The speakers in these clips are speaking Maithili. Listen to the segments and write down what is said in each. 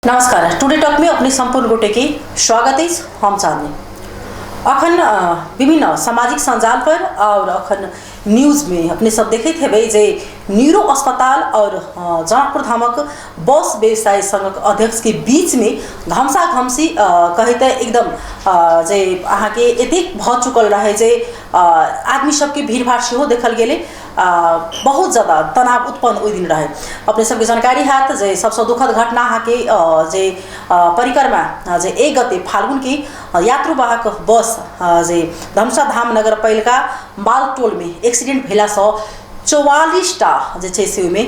नमस्कार, टुडे टॉक में अपने संपूर्ण गोटे के स्वागत अछि। हम चांदनी अखन विभिन्न सामाजिक सञ्जाल पर और अखन न्यूज में अपने सब देखैत हेबै जे न्यूरो अस्पताल और जनकपुर धामक बस व्यवसाय संघक अध्यक्ष के बीच में घमसा घमसी कहैत एकदम जे अहाँके एतेक भऽ चुकल रहै जे आदमी सबके भीड़भाड़ सेहो देखल गेलै। बहुत ज़्यादा तनाव उत्पन्न ओहि दिन रहै। अपने सबके जानकारी हैत जे सबसँ दुखद घटना अहाँके जे परिक्रमा जे 1 गते फाल्गुन के यात्रुवाहक बस जे धनुषा धाम नगरपालिका मालटोल में एक्सीडेंट भेलासँ 44टा जे छै से ओहिमे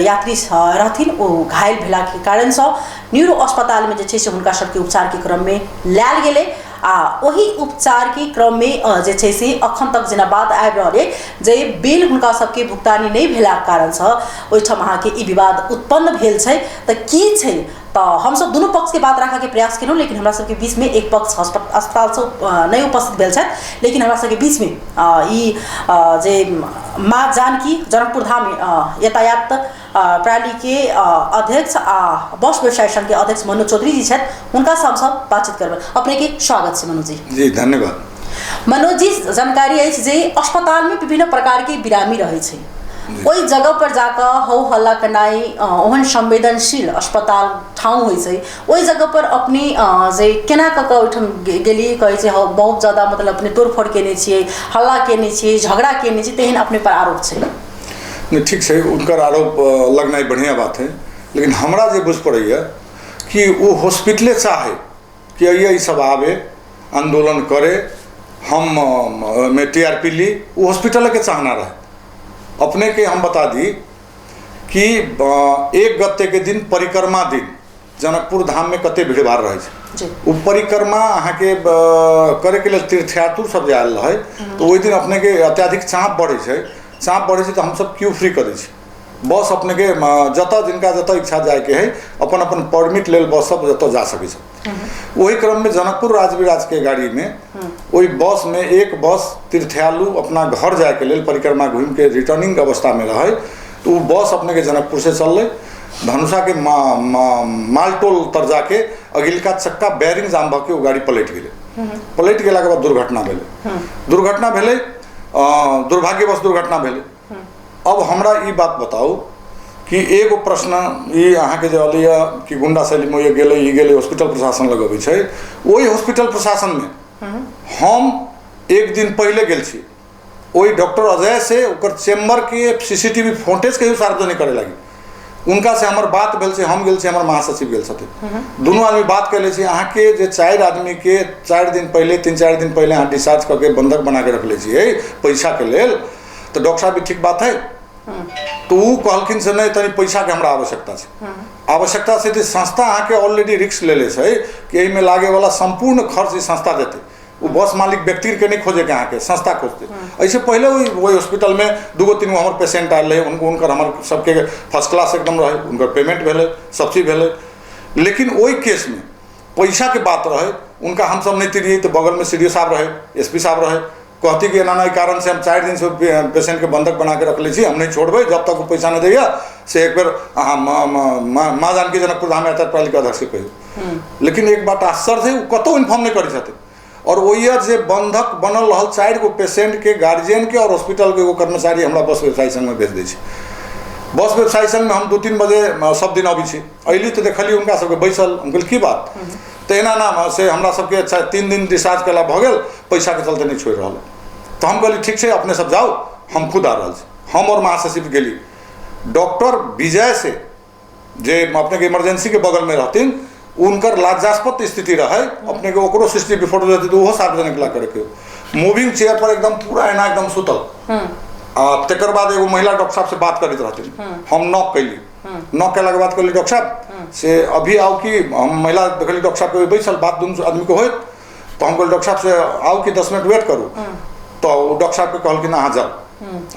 यात्री रहथिन, ओ घायल भेलाके कारणसँ न्यूरो अस्पतालमे जे छै से हुनका सबके उपचारके क्रममे लायल गेलै। आ ओहि उपचारके क्रममे जे छै से अखन तक जेना बात आबि रहल अइ जे बिल हुनका सबके भुगतानी नहि भेलाके कारणसँ ओहिठाम अहाँके ई विवाद उत्पन्न भेल छै। तऽ की छै तऽ हमसब दुनू पक्षके बात राखऽके प्रयास केलहुँ, लेकिन हमरा सबके बीचमे एक पक्ष अस्पतालसँ नहि उपस्थित भेल छथि, लेकिन हमरा सबके बीचमे ई जे माँ जानकी जनकपुर धाम यातायात प्रणाली के अध्यक्ष आ बस व्यवसाय संघ के अध्यक्ष मनोज चौधरी जी छथि, हुनका से हमसब बातचीत करबै। अपने के स्वागत छै मनोज जी। जी धन्यवाद। मनोज जी, जानकारी अछि जे अस्पताल में विभिन्न प्रकार के बिरामी रहै छै, ओहि जगह पर जाकऽ हौ हल्ला केनाइ ओहन संवेदनशील अस्पताल ठाउँ होइ छै, ओहि जगह पर अपने जे केना कऽ कऽ ओहिठाम गेलियै, कहै छै हौ बहुत ज्यादा मतलब अपने तोड़फोड़ केने छियै, हल्ला केने छियै, झगड़ा केने छियै, तेहन अपने पर आरोप छै। नहीं ठीक छै, उनकर आरोप लगनाइ बढ़िआँ बात है, लेकिन हमरा जे बुझ पड़ैए कि ओ हॉस्पिटले चाहे कि अइए ई सब आबे आंदोलन करे, हम में TRP ली, वो हॉस्पिटल के चाहना रहे। अपने के हम बता दी कि 1 गते के दिन परिक्रमा दिन जनकपुर धाम में कते भीड़ भाड़ रहे छै। ओ परिक्रमा अहाँके करे के लेल तीर्थयात्रु सब जे आयल रहे, तो ओहि दिन अपने के अत्याधिक चाप बढ़े छै। चाप बढ़े छै तो हमसब क्यू फ्री करै छी। बस अपने के जतऽ जिनका जतऽ इच्छा जायके है अपन अपन परमिट लेल बस सब जतऽ जा सकै छै। ओहि क्रम में जनकपुर राजविराज के गाड़ी में ओहि बस में एक बस तीर्थयालु अपना घर जायके लेल परिक्रमा घूमि के रिटर्निंग अवस्था में रहे, तो वो बस अपने के जनकपुर से चललै धनुषा के मालटोल तर जाके अगिलका चक्का बैरिंग जाम भऽ के ओ गाड़ी पलटि गेलै। पलटि गेलाके बाद दुर्घटना भेलै। दुर्घटना भेलै, दुर्भाग्यवश दुर्घटना भेलै। अब हमरा ई बात बताउ कि एगो प्रश्न ई अहाँके जे अलैया कि गुंडा शैली में गेलै ई गेलै हॉस्पिटल प्रशासन लग अबै छै, ओहि हॉस्पिटल प्रशासन में हम एक दिन पहिले गेल छी, ओहि डॉक्टर अजय से ओकर चैम्बर के CCTV footage के सार्वजनिक करे लागी, उनका से हमर बात भेल छै, हम गेल छी, हमर महासचिव गेल छथिन, दुनू आदमी बात कैले छी। अहाँके जे 4 आदमी के 4 दिन पहिले 3-4 दिन पहिले अहाँ डिस्चार्ज कऽ के बंधक बना के रखले छियै पैसा के लेल, तो डॉक्टर साहब ठीक बात है? तो उ कहलखिन से नहीं, तनी पैसा के हमरा आवश्यकता छै। आवश्यकता छै तऽ संस्था अहाँके ऑलरेडी रिस्क लेले छै कि एहिमे लागे वाला संपूर्ण खर्च ई संस्था देतै। वो बस मालिक व्यक्ति के नहीं खोजे के अहाँके संस्था खोजते। ऐसे पहले वही हॉस्पिटल में 2-3 गो हमर पेशेंट आयल रहे, उनको उनकर हमर सबके फर्स्ट क्लास एकदम रहे, उनकर पेमेंट भेलै, सब चीज भेलै, लेकिन ओहि केस में पैसा के बात रहे, उनका हम सब नहीं तिरियै तो बगल में CDO साहब रहे, SP साहब रहे, कहती कि एना एना कारण से हम 4 दिन से पेशेंट के बंधक बना के रखले छी, हम नहीं छोड़बै जब तक वो पैसा नहीं दैया से एक बेर अहाँ माँ जानकी जनकपुर धाम यातायात प्रणाली के अध्यक्ष के कहियौ। लेकिन एक बात आश्चर्य है, वो कतहु इन्फॉर्म नहीं करै छथिन। और ओहिया जे बंधक बनल रहल 4 गो पेशेंट के गार्जियन के और हॉस्पिटल के एगो कर्मचारी हमरा बस व्यवसायी संघ में भेज दै छै। बस व्यवसायी संघ में हम 2-3 बजे सब दिन अबै छी, अयली तऽ देखलियै हुनका सबके बैसल, हम कहलियै की बात, तऽ एना ना से हमरा सबके 3 दिन डिस्चार्ज केला भऽ गेल, पैसा के चलते नहीं छोड़ि रहल। तऽ हम कहलियै ठीक छै अपने सब जाउ, हम खुद आ रहल छी। हम और महासचिव गेली, डॉक्टर विजय से जे अपने के इमरजेंसी के बगल में रहथिन, उनकर लज्जास्पद स्थिति रहे, अपने के ओकरो सीसीटीवी फोटो रहते तो ओहो सार्वजनिक ला करे के मूविंग चेयर पर एकदम पूरा एना एकदम सुतल। आ तकर बाद एगो महिला डॉक्टर साहब से बात करैत रहथिन, हम नॉक कैली, नॉक कैला के बाद कहली डॉक्टर साहब से अभी आओ कि हम महिला देखली डॉक्टर साहब के बैसल बात दुनू आदमी के होइत, तो हम कहली डॉक्टर साहब से आओ कि 10 मिनट वेट करू, तो डॉक्टर साहब के कहलखिन अहाँ जाउ।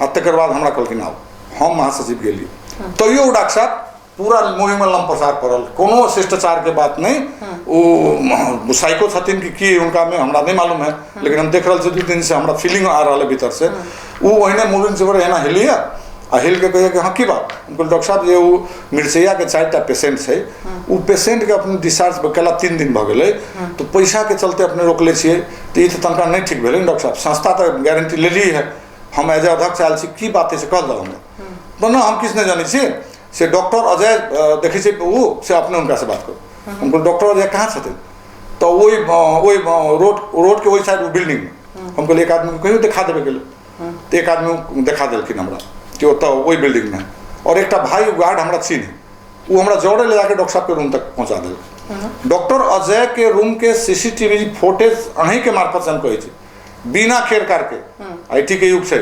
आ तकर बाद हमरा कहलखिन आओ, हम महासचिव गेली, तैयो डॉक्टर साहब पूरा मुँह में लम पसार पड़ल, कोनो शिष्टाचार के बात नहीं। वो साइको छथिन कि की उनका में हमरा नहीं मालूम है, लेकिन हम देख रहल छी 2 दिन से हमरा फीलिंग आ रहल है भीतर से। वो ओहिने मूविंग चेयर एना हिलिया आ हिल के कहिए कि हाँ की बात। हम कहलियै डॉक्टर साहब जे ओ मिर्चैयाके 4टा पेशेंट छै, ओ पेशेंटके अपने डिस्चार्ज केला 3 दिन भऽ गेलै, तऽ पैसाके चलते अपने रोकले छियै, तऽ ई तऽ तनका नहि ठीक भेलै ने डॉक्टर साहब, संस्था तऽ गारंटी लेली है, हम एज ए अध्यक्ष आयल छी, की बात है से कह दऽ हमरा। तऽ नहि हम किछु नहि जानै छियै, से डॉक्टर अजय देखै छियै ओ से अपने हुनकासँ बात करू। हम कहलियै डॉक्टर अजय कहाँ छथिन? तऽ ओहि ओहि रोडके ओहि साइड बिल्डिंगमे। हम कहलियै एक आदमीके कहियो देखा देबै गेलै, तऽ एक आदमी देखा देलखिन हमरा कि ओतऽ ओहि बिल्डिंगमे। और एकटा भाई गार्ड हमरा चिन्ह, ओ हमरा जड़े ले जाके डॉक्टर साहबके रूम तक पहुँचा देलक। डॉक्टर अजय के रूम के सीसीटीवी फुटेज अहीँके मार्फत से हम कहै छी, बिना खेर कार के, IT के युग छै,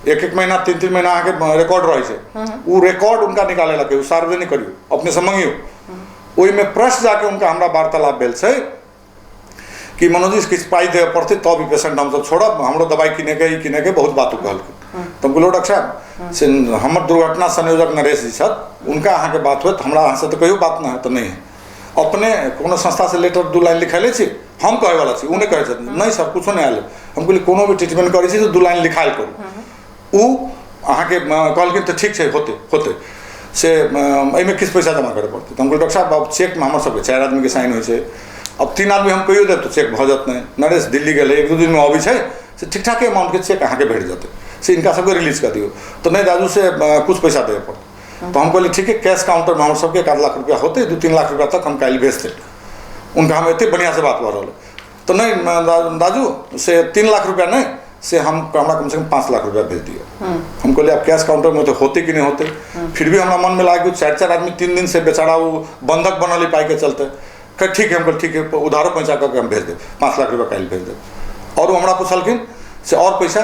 1-1 महीना 3-3 महीना अहाँके रिकॉर्ड रहै छै, ओ रिकॉर्ड हुनका निकाले ला कहियौ, सार्वजनिक करियौ, अपने से मंगियौ। ओहिमे प्रश्न जाके हुनका हमरा वार्तालाप भेल छै कि मनोज जी किछु पाइ देबऽ पड़तै तब ई पेशेंट हमसब छोड़ब, हमरो दवाइ किनैके ई किनैके बहुत बात ओ कहलखिन। तऽ हम कहलियै डॉक्टर साहब से हमर दुर्घटना संयोजक नरेश जी छथि, उनका अहाँके बात होत, हमरा अहाँसँ तऽ कहियो बात नहि होत, तऽ नहि है। अपने कोनो संस्थासँ लेटर 2 लाइन लिखैले छी, हम कहैवला छी, ओ नहि कहै छथिन, नहि सर कुछो नहि आयल। हम कहलियै कोनो भी ट्रीटमेंट करै छी तऽ 2 लाइन लिखायल करू। ओ अहाँके कहलखिन तऽ ठीक छै, होतै होतै, से एहिमे किछु पैसा जमा करऽ पड़तै। तऽ हम कहलियै डॉक्टर साहब आब चेकमे हमर सबके 4 आदमीके साइन होइ छै, अब 3 आदमी हम कहियो देब तऽ चेक भऽ जायत नहि। नरेश दिल्ली गेलै, 1-2 दिनमे अबै छै, से ठीक ठाक अमाउंटके चेक अहाँके भेट जेतै, से हिनका सबके रिलीज कऽ दियौ। तऽ नहि दादू से कुछ पैसा देबऽ पड़तै। तऽ हम कहलियै ठीक है, कैश काउंटरमे हमर सबके 1-2 लाख रुपया होतै, 2-3 लाख रुपया तक हम काल्हि भेज देब। उनका हम एते बढ़िआँसँ बात भऽ रहल। तऽ नहि दाजू से 3 लाख रुपया नहि, से हम हमरा कम से कम 5 लाख रुपया भेज दियौ। हम कहलियै आब कैश काउंटरमे तऽ होतै कि नहि होतै। फिर भी हमरा मनमे लागल 4-4 आदमी 3 दिन से बेचारा ओ बंधक बनल है पाइके चलते। कह ठीक है, हम कहलियै ठीक है, उधारो पैसा कऽ के हम भेज देब, 5 लाख रुपया काल्हि भेज देब। और ओ हमरा पुछलखिन से और पैसा,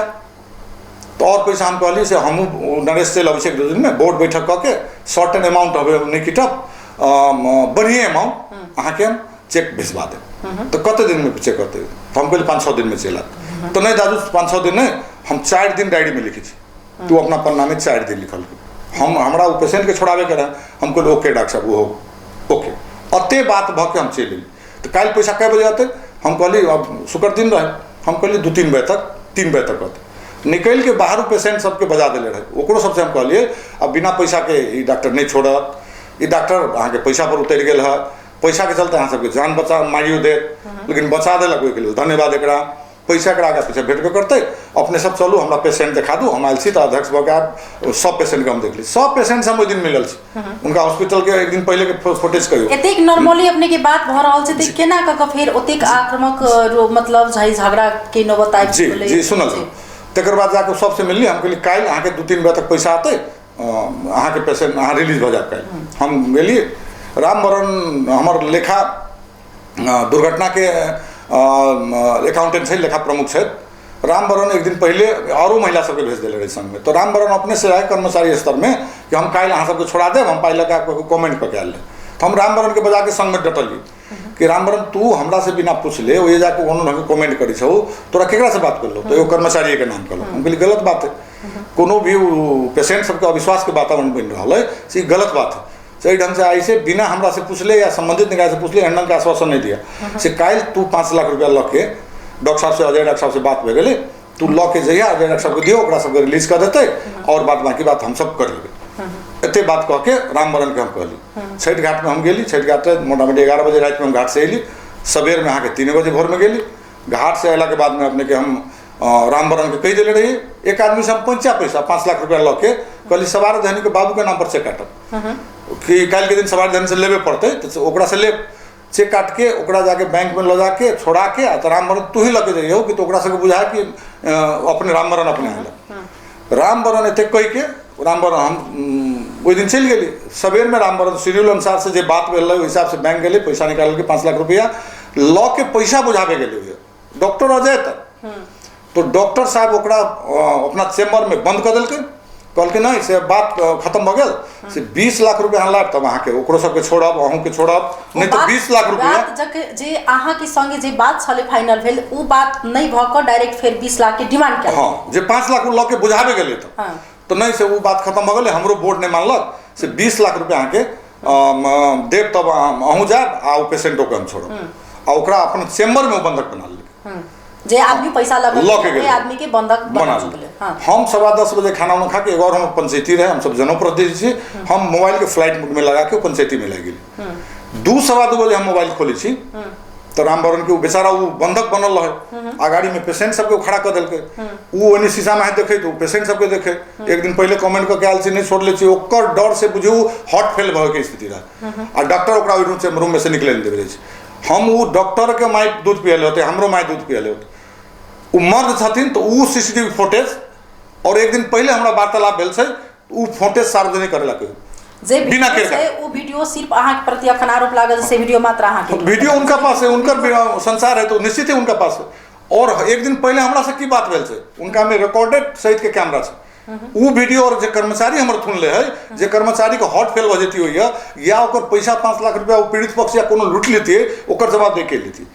तऽ और पैसा हम कहलियै से हमहूँ नरेश चलि अबै छै 1-2 दिनमे, बोर्ड बैठक कऽ के शॉर्ट एंड अमाउंट हबै हम नहि किटब, बढ़िएँ अमाउंट अहाँके हम चेक भेजबा देब। तऽ कते दिनमे चेक करतै? तऽ हम कहलियै 5-6 दिनमे चलि आयत। तऽ नहि दादू 5-6 दिन नहि, हम 4 दिन डायरीमे लिखै छी, तू अपना पन्नामे 4 दिन लिखलखिन। हम हमरा ओ पेशेंटके छोड़ाबैके रहै, हम कहलियै ओके डॉक्टर साहब, ओहो ओके। एते बात भऽ के हम चलि एली। तऽ काल्हि पैसा कए बजे अतै? हम कहलियै अब शुक्र दिन रहै, हम कहलियै 2-3 बजे तक, 3 बजे तक अतै। निकलि के बाहरो पेशेंट सबके बजा देले रहै, ओकरो सबसे हम कहलियै अब बिना पैसाके ई डॉक्टर नहि छोड़त, ई डॉक्टर अहाँके पैसा पर उतरि गेल है, पैसाके चलते अहाँ सबके जान बचा मारियो देत, लेकिन बचा देलक ओहिके लेल धन्यवाद। एकरा पैसा एकरा आगाँ पीछा भेटबे करतै, अपने सब चलू हमरा पेशेंट देखा दू, हम आयल छी तऽ अध्यक्ष भऽ के आब सब पेशेंटके हम देखली, सब पेशेंट से हम ओहि दिन मिलल छी, उनका हॉस्पिटल के एक दिन पहले के फुटेज कहियो। एतेक नॉर्मली अपने के बात भऽ रहल छै तऽ केना कऽ कऽ फेर ओतेक आक्रामक मतलब झगड़ा के नौबत आबि जी जी सुनल। तकर बाद जाके सबसे मिलली, हम कहली काल्हि अहाँके 2-3 बजे तक पैसा अतै, अहाँके पेशेंट अहाँ रिलीज भऽ जायब काल्हि। हम गेलियै, रामवरण हमर लेखा दुर्घटनाके एकाउंटेंट छै, लेखा प्रमुख छथि, रामवरण एक दिन पहिले आरो महिला सबके भेज देले रहै संगमे। तऽ रामवरण अपने से रहै कर्मचारी स्तरमे कि हम काल्हि अहाँ सबके छोड़ा देब, हम पाइ लऽ कऽ कमेंट कऽ के आयल रहै। तऽ हम रामवरणके बजाके संगमे डटलियै कि रामवरण तू हमरा से बिना पूछले ओहि जाके कोनो ढङ्गके कमेंट करै छौ, तोरा केकरासँ बात करलौ? तऽ एगो कर्मचारीके नाम कहलक। हम कहलियै गलत बात है, कोनो भी पेशेंट सबके अविश्वासके वातावरण बनि रहल है, से ई गलत बात है। से एहि ढङ्गसँ आइ से बिना हमरा से पूछले या संबंधित निकाय से पूछले एहन ढङ्गके आश्वासन नहि दिया। से काल्हि तू 5 लाख रुपया लऽ के डॉक्टर साहब से, अजय डॉक्टर साहब से बात भऽ गेलै, तू लऽ के जइहा, अजय डॉक्टर साहबके दियौ, ओकरा सबके रिलीज कऽ देतै और बात बाकी बात हमसब कर लेबै। एते बात कह के रामवरण के हम कहली। छठि घाटमे हम गेली, छठि घाट मोटामोटी 11 बजे रातिमे हम घाट से अयली, सबेरमे अहाँके 3 बजे भोरमे गेली। घाट से अयलाके बादमे अपनेके हम रामवरण के कहि देले रहियै, एक आदमी से हम पहुँचा पैसा 5 लाख रुपया लऽ के कहली सवार धनी के बाबू के नाम पर चेक काटब कि काल्हि के दिन सवार धनी से लेबे पड़तै, तऽ ओकरा से लेब चेक काट के ओकरा जाके बैंक में लऽ जाके छोड़ा के आ तऽ रामवरण तू ही लऽ के जइयौ कि तऽ ओकरा सबके बुझाय कि अपने रामवरण अपने आयल। रामवरण एते कहि के रामवरण हम ओहि दिन चलि गेली। सबेरमे रामवरण शेड्यूल अनुसार से जे बात भेल रहै ओहि हिसाब से बैंक गेलै, पैसा निकाललकै 5 लाख रुपया लऽ के पैसा बुझाबे गेलै डॉक्टर अजय तक। तो डॉक्टर साहब ओकरा अपना चेम्बरमे बंद कऽ देलकै, कहलकै नहि से बात खत्म भऽ गेल, से 20 लाख रुपया अहाँ लायब तब अहाँके ओकरो सबके छोड़ब, अहूँके छोड़ब, नहि तऽ 20 लाख रुपया जे अहाँके संगे जे बात छलै फाइनल भेल ओ बात नहि भऽ कऽ डायरेक्ट फेर 20 लाख के डिमांड कयल। हाँ, जे 5 लाख लऽ के बुझाबे गेलै तऽ नहि से ओ बात खत्म भऽ गेलै, हमरो बोर्ड नहि मानलक, से 20 लाख रुपया अहाँके देब तब अहूँ जायब आ ओ पेशेंटोके हम छोड़ब। आ ओकरा अपन चेम्बरमे ओ बंधक बना लेलकै, जे आदमी पैसा लऽ के गेलै आदमी के बंधक बना लेलकै। हम 10:15 बजे खाना उना खा के एगो और हम पंचायती रहे, हम सब जनप्रतिनिधि छी, हम मोबाइल के फ्लाइट मोड में लगा के पंचायती में लागि गेली। 2-2:15 बजे हम मोबाइल खोलै छी तो रामबरन के बेचारा वो बंधक बनल रहे, अगाड़ी में पेशेंट सबके खड़ा कर देलकै, वो ओने शीशा में देखे तो पेशेंट सबके देखे। एक दिन पहले कमेंट कऽ के आयल छी नहीं छोड़ले छी, ओकर डर से बुझू हार्ट फेल भऽ के स्थिति रहे आ डॉक्टर ओकरा ओहि रूम में से निकले नहीं देवे। हम वो डॉक्टर के माय दूध पियले होते, हमरो माय दूध पियले होते, वो मर्द छथिन तो वो सीसीटीवी फुटेज और एक दिन पहले हमरा वार्तालाप भेल छै, ओ फुटेज सार्वजनिक करे ला जे बिना के वो वीडियो सिर्फ अहाँ के प्रति अखन आरोप लागल से वीडियो मात्र अहाँ के वीडियो उनका पास है, उनकर संसार है तो निश्चित ही उनका पास है। और एक दिन पहले हमरा से की बात भेल छै, उनका में रिकॉर्डेड सहित के कैमरा छै, वो वीडियो और जे कर्मचारी हमर थुनले है, जे कर्मचारी के हॉट फेल भऽ जैती होइया या ओकर पैसा 5 लाख रुपया वो पीड़ित पक्ष या कोनो लूट लेती ओकर जवाब दे के लेती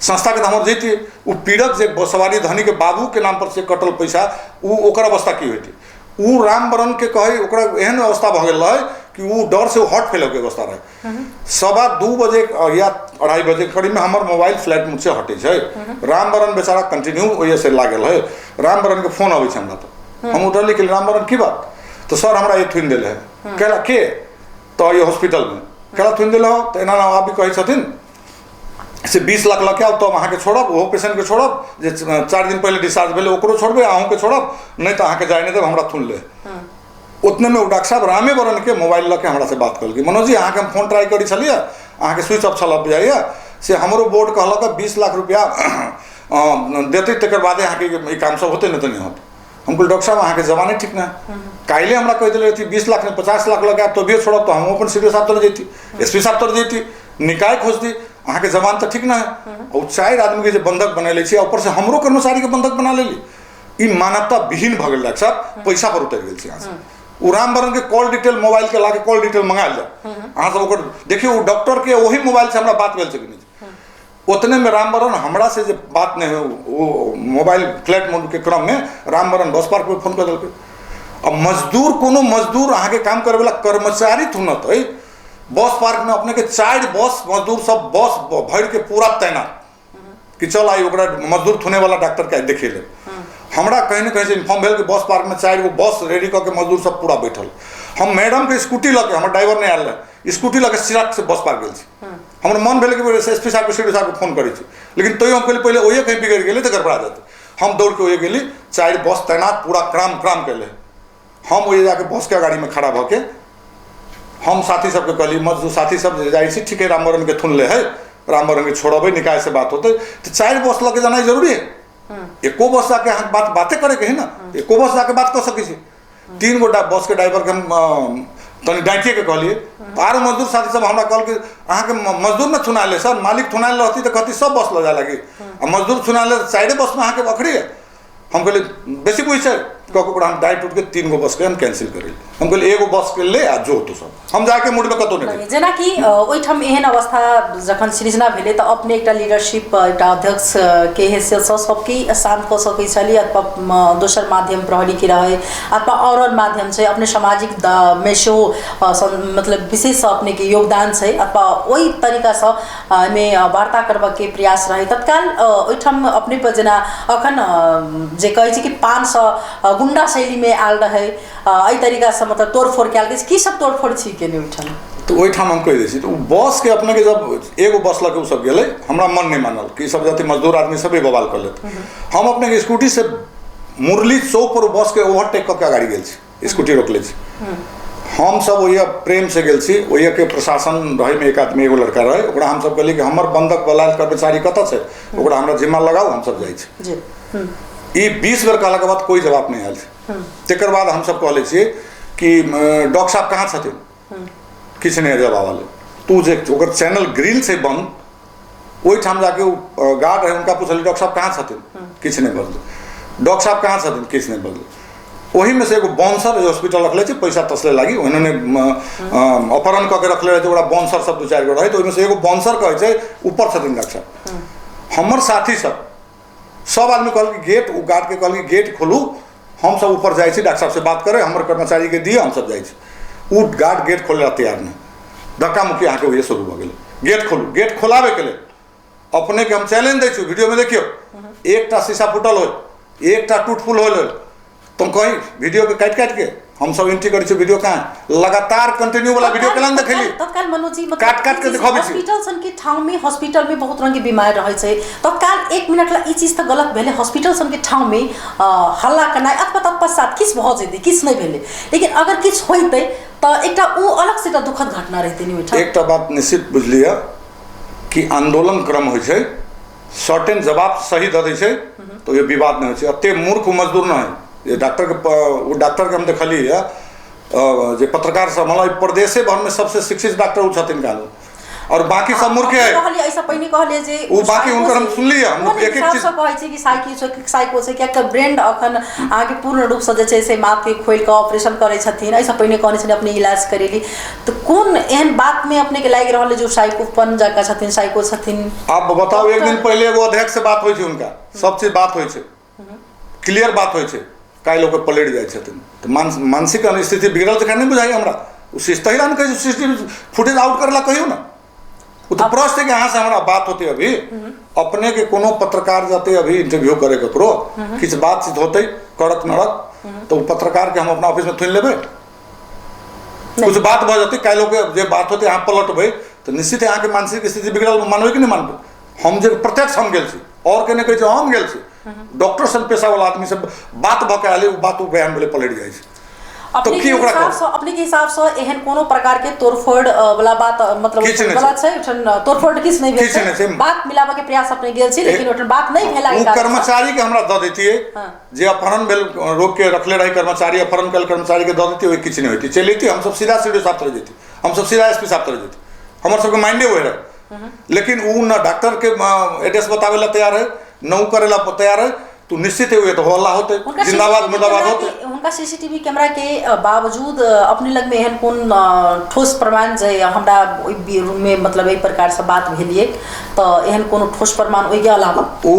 संस्था के हमर जैती। वो पीड़क जे सवारी धनी के बाबू के नाम पर से कटल पैसा वो ओकर अवस्था की होती, उ रामबरन के कहे ओकरा एहन अवस्था भऽ गेल रहे कि वो डर से हॉट फेल के अवस्था रहे। 2:15 बजे या 2:30 बजे करीब में हमर मोबाइल फ्लैट मुझसे हटे छै, रामबरन बेचारा कंटिन्यू ओहि से लागल है। रामबरन के फोन अबै छै हमरा, तो हम उठली कि रामबरन की बात, तो सर हमरा ये थुनि देले है। कहला के, तो ये हॉस्पिटल में कहला थुनि देले हो, तो एना आप भी कहै छथिन से 20 लाख लऽ के आउ तब अहाँके छोड़ब, ओहो पेशेंटके छोड़ब जे 4 दिन पहले डिस्चार्ज भेलै ओकरो छोड़बै, अहूँके छोड़ब, नहीं तो अहाँके जाय नहीं देब, हमरा थुन ले। उतने में डॉक्टर साहब रामेबरन के मोबाइल लऽ के हमरा से बात कलकै, मनोज जी अहाँके हम फोन ट्राई करै छलियै, अहाँके स्विच ऑफ छल जाइए, से हमरो बोर्ड कहलक 20 लाख रुपया देतै तकर बादे अहाँके ई काम सब होतै, नहीं तऽ नहीं होतै। हम कहलियै डॉक्टर साहब अहाँके जमाने ठीक ना, काल्हि हमरा कहि देले रहती 20 लाख नहीं 50 लाख लऽ के आयब तभिए छोड़ब, तो हम अपन सी डी ओ साहब तर जैती, एस पी साहब तर जैती, निकाय खोजती, अहाँके जबान तऽ ठीक ना है। और 4 आदमी के जे बंधक बना ले छी, ऊपर से हमरो कर्मचारी के बंधक बना लेली, ई मानवता विहीन भऽ गेल डॉक्टर साहब, पैसा पर उतरि गेल छै अहाँ सब। ओ रामबरन के कॉल डिटेल मोबाइल के लाके कॉल डिटेल मंगायल जाए अहाँ सब ओकर देखियौ, ओ डॉक्टर के वही मोबाइल से हमरा बात भेल छै कि नहीं। उतने में रामबरन हमरा से जे बात नहीं हो, वो मोबाइल फ्लैट मोड के क्रम में रामबरन बस पार्क में फोन कर देलकै। अब मजदूर कोनो मजदूर अहाँके काम करैवला कर्मचारी थुनत है, बस पार्क में अपने के 4 बस मजदूर सब बस भर के पूरा तैनात कि चल आई ओकरा मजदूर थुने वाला डॉक्टर के देखे ले। हमरा कहीं न कहीं से इन्फॉर्म भेल कि बस पार्क में 4 गो बस रेडी कऽ के मजदूर सब पूरा बैठल। हम मैडम के स्कूटी लऽ के, हमर ड्राइवर नहीं आयल रहे, स्कूटी लऽ के सिराक से बस पार्क गेल छी। हमर मन भेल कि एस पी साहब के सी डी साहब के फोन करै छी, लेकिन तैयो हम कहलियै पहिले ओहिए कहीं बिगड़ि गेलै तऽ गड़बड़ा जेतै। हम दौड़ के ओहिए गेली, 4 बस तैनात पूरा क्राम क्राम कैले। हम ओहिए जाके बस के गाड़ी में खड़ा भऽ के हम साथी सबके कहली, मजदूर साथी सब जे जाइ छी ठीक है रामबरन के थुनले है, रामबरन के छोड़बै, निकाय से बात होतै, तो 4 बस लऽ के जेनाइ जरूरी है, एको बस जाके अहाँ बात बाते करे के है ना, एको बस जाके बात कऽ सकै छी। 3 गो बस के ड्राइवर के हम तनी डाँटिए के कहलियै, आरो मजदूर साथी सब हमरा कहलकै अहाँके मजदूर ने थुनायल सर, मालिक थुनायल रहती तऽ कहती सब बस लऽ जाय लागी, आ मजदूर थुनायल 4 बसमे अहाँके अखड़ी है। हम कहलियै बेसी बुझ छै कऽ के ओकरा हम डाँटि उठके 3 गो बसके हम कैंसिल करेली। हम कहलियै एगो बस के ले आ जो तो सब, हम जाके मूडमे कतहु नहि। जेनाकि ओहिठाम एहन अवस्था जखन सृजना भेलै तऽ अपने एकटा लीडरशिप एकटा अध्यक्ष के हैसियतसँ सबके शान्त कऽ सकै छलियै, अथवा दोसर माध्यम प्रहरीके रहै अथवा आओर आओर माध्यम छै, अपने सामाजिक मे सेहो मतलब विशेष अपनेके योगदान छै, अथवा ओहि तरीकासँ एहिमे वार्ता करबाके प्रयास रहै तत्काल ओहिठाम अपने पर। जेना अखन जे कहै छै कि 500 गुंडा शैलीमे आयल रहै, एहि तरीकासँ मतलब तोड़फोड़ कयल गेल, की सब तोड़फोड़ छी केने ओहिठाम? तो ओहिठाम हम कहि दै छी, तो बस के अपने के जब एगो बस लऽ के ओ सब गेलै, हमरा मन नहीं मानल कि सब जते मजदूर आदमी सब बवाल कर लेते। हम अपने के स्कूटी से मुरली चौक पर बस के ओवरटेक कऽ के गाड़ी गेल छी, स्कूटी रोकले छी। हम सब ओहिया प्रेम से गेल छी, ओहिया के प्रशासन रहे में एक आदमी एगो लड़का रहे, ओकरा हम सब कहलियै कि हमर बंधक वाला कर्मचारी कतऽ छै, ओकरा हमरा जिम्मा लगाउ, हम सब जाइ छी। ई 20 बेर कहला के बाद कोई जवाब नहीं आयल छै। तकर बाद हम सब कहले छियै कि डॉक्टर साहब कहाँ छथिन, किछु नहि जवाब आयल। तू जे ओकर चैनल ग्रिल छै बंद, ओहिठाम जाके ओ गार्ड रहे, हुनका पुछलियै डॉक्टर साहब कहाँ छथिन, किछु नहि बजलै। डॉक्टर साहब कहाँ छथिन, किछु नहि बजलै। ओहिमे से एगो बाउंसर हॉस्पिटल रखले छै, पैसा तसले लागी ओहिने अपहरण कऽ के रखले रहै छै, ओकरा बाउंसर सब 2-4 गो रहै, तऽ ओहिमे से एगो बाउंसर कहै छै ऊपर छथिन डॉक्टर साहब। हमर साथी सब सब आदमी कहलकै गेट, ओ गार्ड के कहलकै गेट खोलू, हम सब ऊपर जाइ छी डॉक्टर साहब से बात करे, हमर कर्मचारी के दिअ, हम सब जाइ छी। ओ गार्ड गेट खोले ला तैयार नहीं, धक्का मुक्की अहाँके ओहिए शुरू भऽ गेलै। गेट खोलू, गेट खोलाबैके लेल अपने के हम चैलेंज दै छी, वीडियो में देखियौ, एकटा शीशा फूटल होय, एकटा टूट फूल होल, तुम कही वीडियो के काटि काटि के हम सब एंट्री करै छी। वीडियो कहाँ लगातार कंटिन्यू वाला वीडियो केना ने देखली? तत्काल मनोज जी मतलब काट काट के देखाबै छी। हॉस्पिटल सन के ठाउँ में, हॉस्पिटल में बहुत रंग के बीमार रहै छै। तत्काल 1 मिनट ला ई चीज त गलत भेलै। हॉस्पिटल सन के ठाउँ में हल्ला करनाइ अथवा तत्पश्चात किछु भऽ जेतै, किछु नहि भेलै, लेकिन अगर किछु होइतै तऽ एकटा ओ अलग से एकटा दुखद घटना रहितै नि ओहिठाम। एकटा बात निश्चित बुझलियै कि आंदोलन क्रम होइ छै, सर्टेन जवाब सही दऽ दै छै तऽ ओहि विवाद नहि होइ छै। एते मूर्ख मजदूर नहि जे डॉक्टर के, ओ डॉक्टर के हम देखलियै जे पत्रकार सब मतलब प्रदेशे भरमे सबसे शिक्षित डॉक्टर ओ छथिन कानून, और बाकी सब मूर्ख है। कहलियै एहिसँ पहिने कहलियै जे ओ बाकी हुनकर हम सुनलियै, हम कोन एक एक हिसाबसँ चीज कहै छै कि साइको छै, किएक तऽ ब्रेन अखन अहाँके पूर्ण रूपसँ जे छै से माथके खोलि कऽ ऑपरेशन करै छथिन। एहिसँ पहिने कहने छथिन अपने इलाज करेली, तऽ कोन एहन बातमे अपनेके लागि रहल है जे ओ साइकोपन जकाँ छथिन, साइको छथिन? आप बताउ, एक दिन पहिले एगो अध्यक्ष से बात होइ छै, हुनका सब चीज बात होइ छै, क्लियर बात होइ छै, काल्हि ओकर पलटि जाइ छथिन तऽ मानसिक स्थिति बिगड़ल छै, नहि बुझाइए हमरा। ओ तहिना ने कहै छै सीसीटीवी फुटेज आउट करै ला कहियौ ने। ओ तऽ प्रश्न है कि अहाँ से हमरा बात होते अभी, अपने के कोनो पत्रकार जाते अभी इंटरव्यू करे ककरो, किछु बातचीत होते करत नरत, तऽ ओ पत्रकार के हम अपना ऑफिस में थुनि लेबै, कुछ बात भऽ जेतै, काल्हि के जे बात होतै अहाँ पलटबै तऽ निश्चित अहाँके मानसिक स्थिति बिगड़ल मानबै कि नहि मानबै? हम जे प्रत्यक्ष हम गेल छी, और के नहि कहै छी, हम गेल छी, डॉक्टर सन पेशा वाला आदमी से बात भऽ के आयल, ओ बात ओ बयान भेलै पलटि जाइ छै। अपने की के ओकरा हिसाबसँ, अपने के हिसाबसँ एहन कोनो प्रकार के तोड़फोड़ वाला बात मतलब किछु नहि वाला छै, ओहिठाम तोड़फोड़ किछु नहि भेल किछु नहि छै। छै। बात मिलाबऽ के प्रयास अपने गेल छी, लेकिन ओहिठाम बात नहि भेला के ओ कारणसँ। कर्मचारी के हमरा दऽ दैतियै जे अपहरण भेल, रोक के रखले रही कर्मचारी, अपहरण कयल कर्मचारी के दऽ दैतियै, ओहि किछु नहि होइतै, चलि अयती, हमसब सीधा सी डी ओ साहब तर जैती, हमसब सीधा एस पी साहब तर जैती, हमर सबके माइंडे वही रहै। लेकिन ओ न डॉक्टर के एड्रेस बताबै ला तैयार है, न ओ करै ला तैयार है, तो निश्चित है तो हल्ला होते, हुनका जिंदाबाद सीसीटीवी मुर्दाबाद कैमरा होते। हुनका सीसीटीवी कैमरा के बावजूद अपने लग में एहन कोन ठोस प्रमाण जे हमरा ओहि रूम में मतलब एहि प्रकार से बात भेलिए, तऽ एहन कोनो ठोस प्रमाण ओहिके अलावा? ओ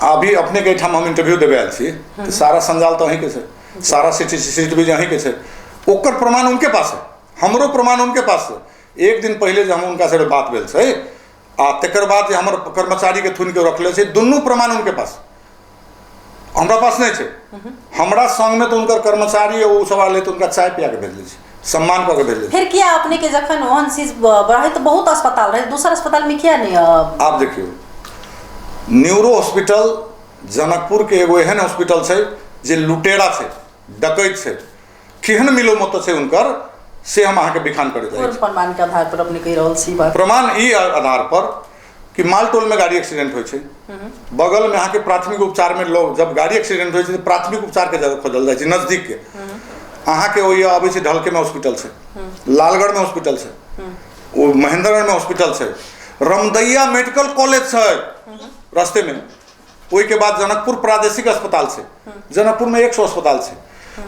अभी अपने के एहिठाम हम इंटरव्यू देबे आयल छी, तऽ सारा संजाल तऽ अहीँके छै, सारा सीसीटीवी अहीँके छै, ओकर प्रमाण उनके पास है, हमरो प्रमाण उनके पास है। एक दिन पहिले जे हम हुनका से बात भेल छै आ तकर बाद जे हमर कर्मचारी के थुनि के रखले छै, दुनू प्रमाण उनके पास, हमरा पास नहि छै। हमरा संगमे तऽ हुनकर कर्मचारी ओ सब आयल तऽ हुनका चाय पिया के भेजले छै, सम्मान कऽ के भेजले छै। फिर किया अपने के जखन ओहन चीज रहै तऽ बहुत अस्पताल रहै, दोसर अस्पताल में किया नहि? आप देखियौ, न्यूरो हॉस्पिटल जनकपुर के एगो एहन हॉस्पिटल छै जे लुटेरा छै, डकैत छै, केहन मिलो मत छै हुनकर, से हम अहाँके बिखान करै जाइ कोन छी। प्रमाण के आधार पर अपने कहि रहल छी बात? प्रमाण ई आधार पर कि मालटोल में गाड़ी एक्सीडेंट होइ छै, बगल में अहाँके प्राथमिक उपचार में लोग जब गाड़ी एक्सीडेंट होइ छै तऽ प्राथमिक उपचार के जगह खोजल जाइ छै नजदीक के। अहाँके ओहि अबै छै ढलके में हॉस्पिटल छै, लालगढ़ में हॉस्पिटल छै, ओ महेंद्रगढ़ में हॉस्पिटल छै, रमदैया मेडिकल कॉलेज छै रास्ते में, ओहिके बाद जनकपुर प्रादेशिक अस्पताल छै, जनकपुर में 100 अस्पताल छै।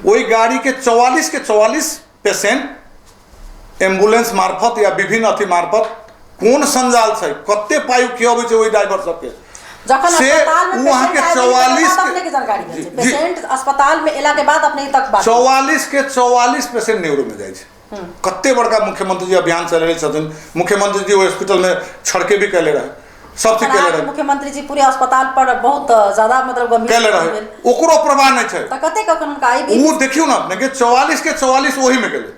ओहि गाड़ी के 44 के 44 पेशेंट एम्बुलेंस मार्फत या विभिन्न अथी मार्फत कोन संजाल छै, कते पाइ खियाबै छै ओहि ड्राइवर सबके, जखन से अस्पताल में ओ अहाँके पेशेंट आबि गेल, तकर 44 बाद अपने के जानकारी भेल छै। जी, जी। पेशेंट अस्पताल में एला के बाद अपने तक बात 44 के 44 पेशेंट न्यूरो में जाइ छै। कते बड़का मुख्यमंत्री जी अभियान चलेले छथिन, मुख्यमंत्री जी ओहि हॉस्पिटल में छड़के भी कैले रहे, सब चीज कैले रहे, मुख्यमंत्री जी पूरे अस्पताल पर बहुत ज्यादा मतलब गंभीर कैले रहे, भेल। ओकरो प्रवाह नहि छै। तऽ कते कखन हुनका आबि ओ देखियौ ने अपने के 44 के 44 ओही में गेलै।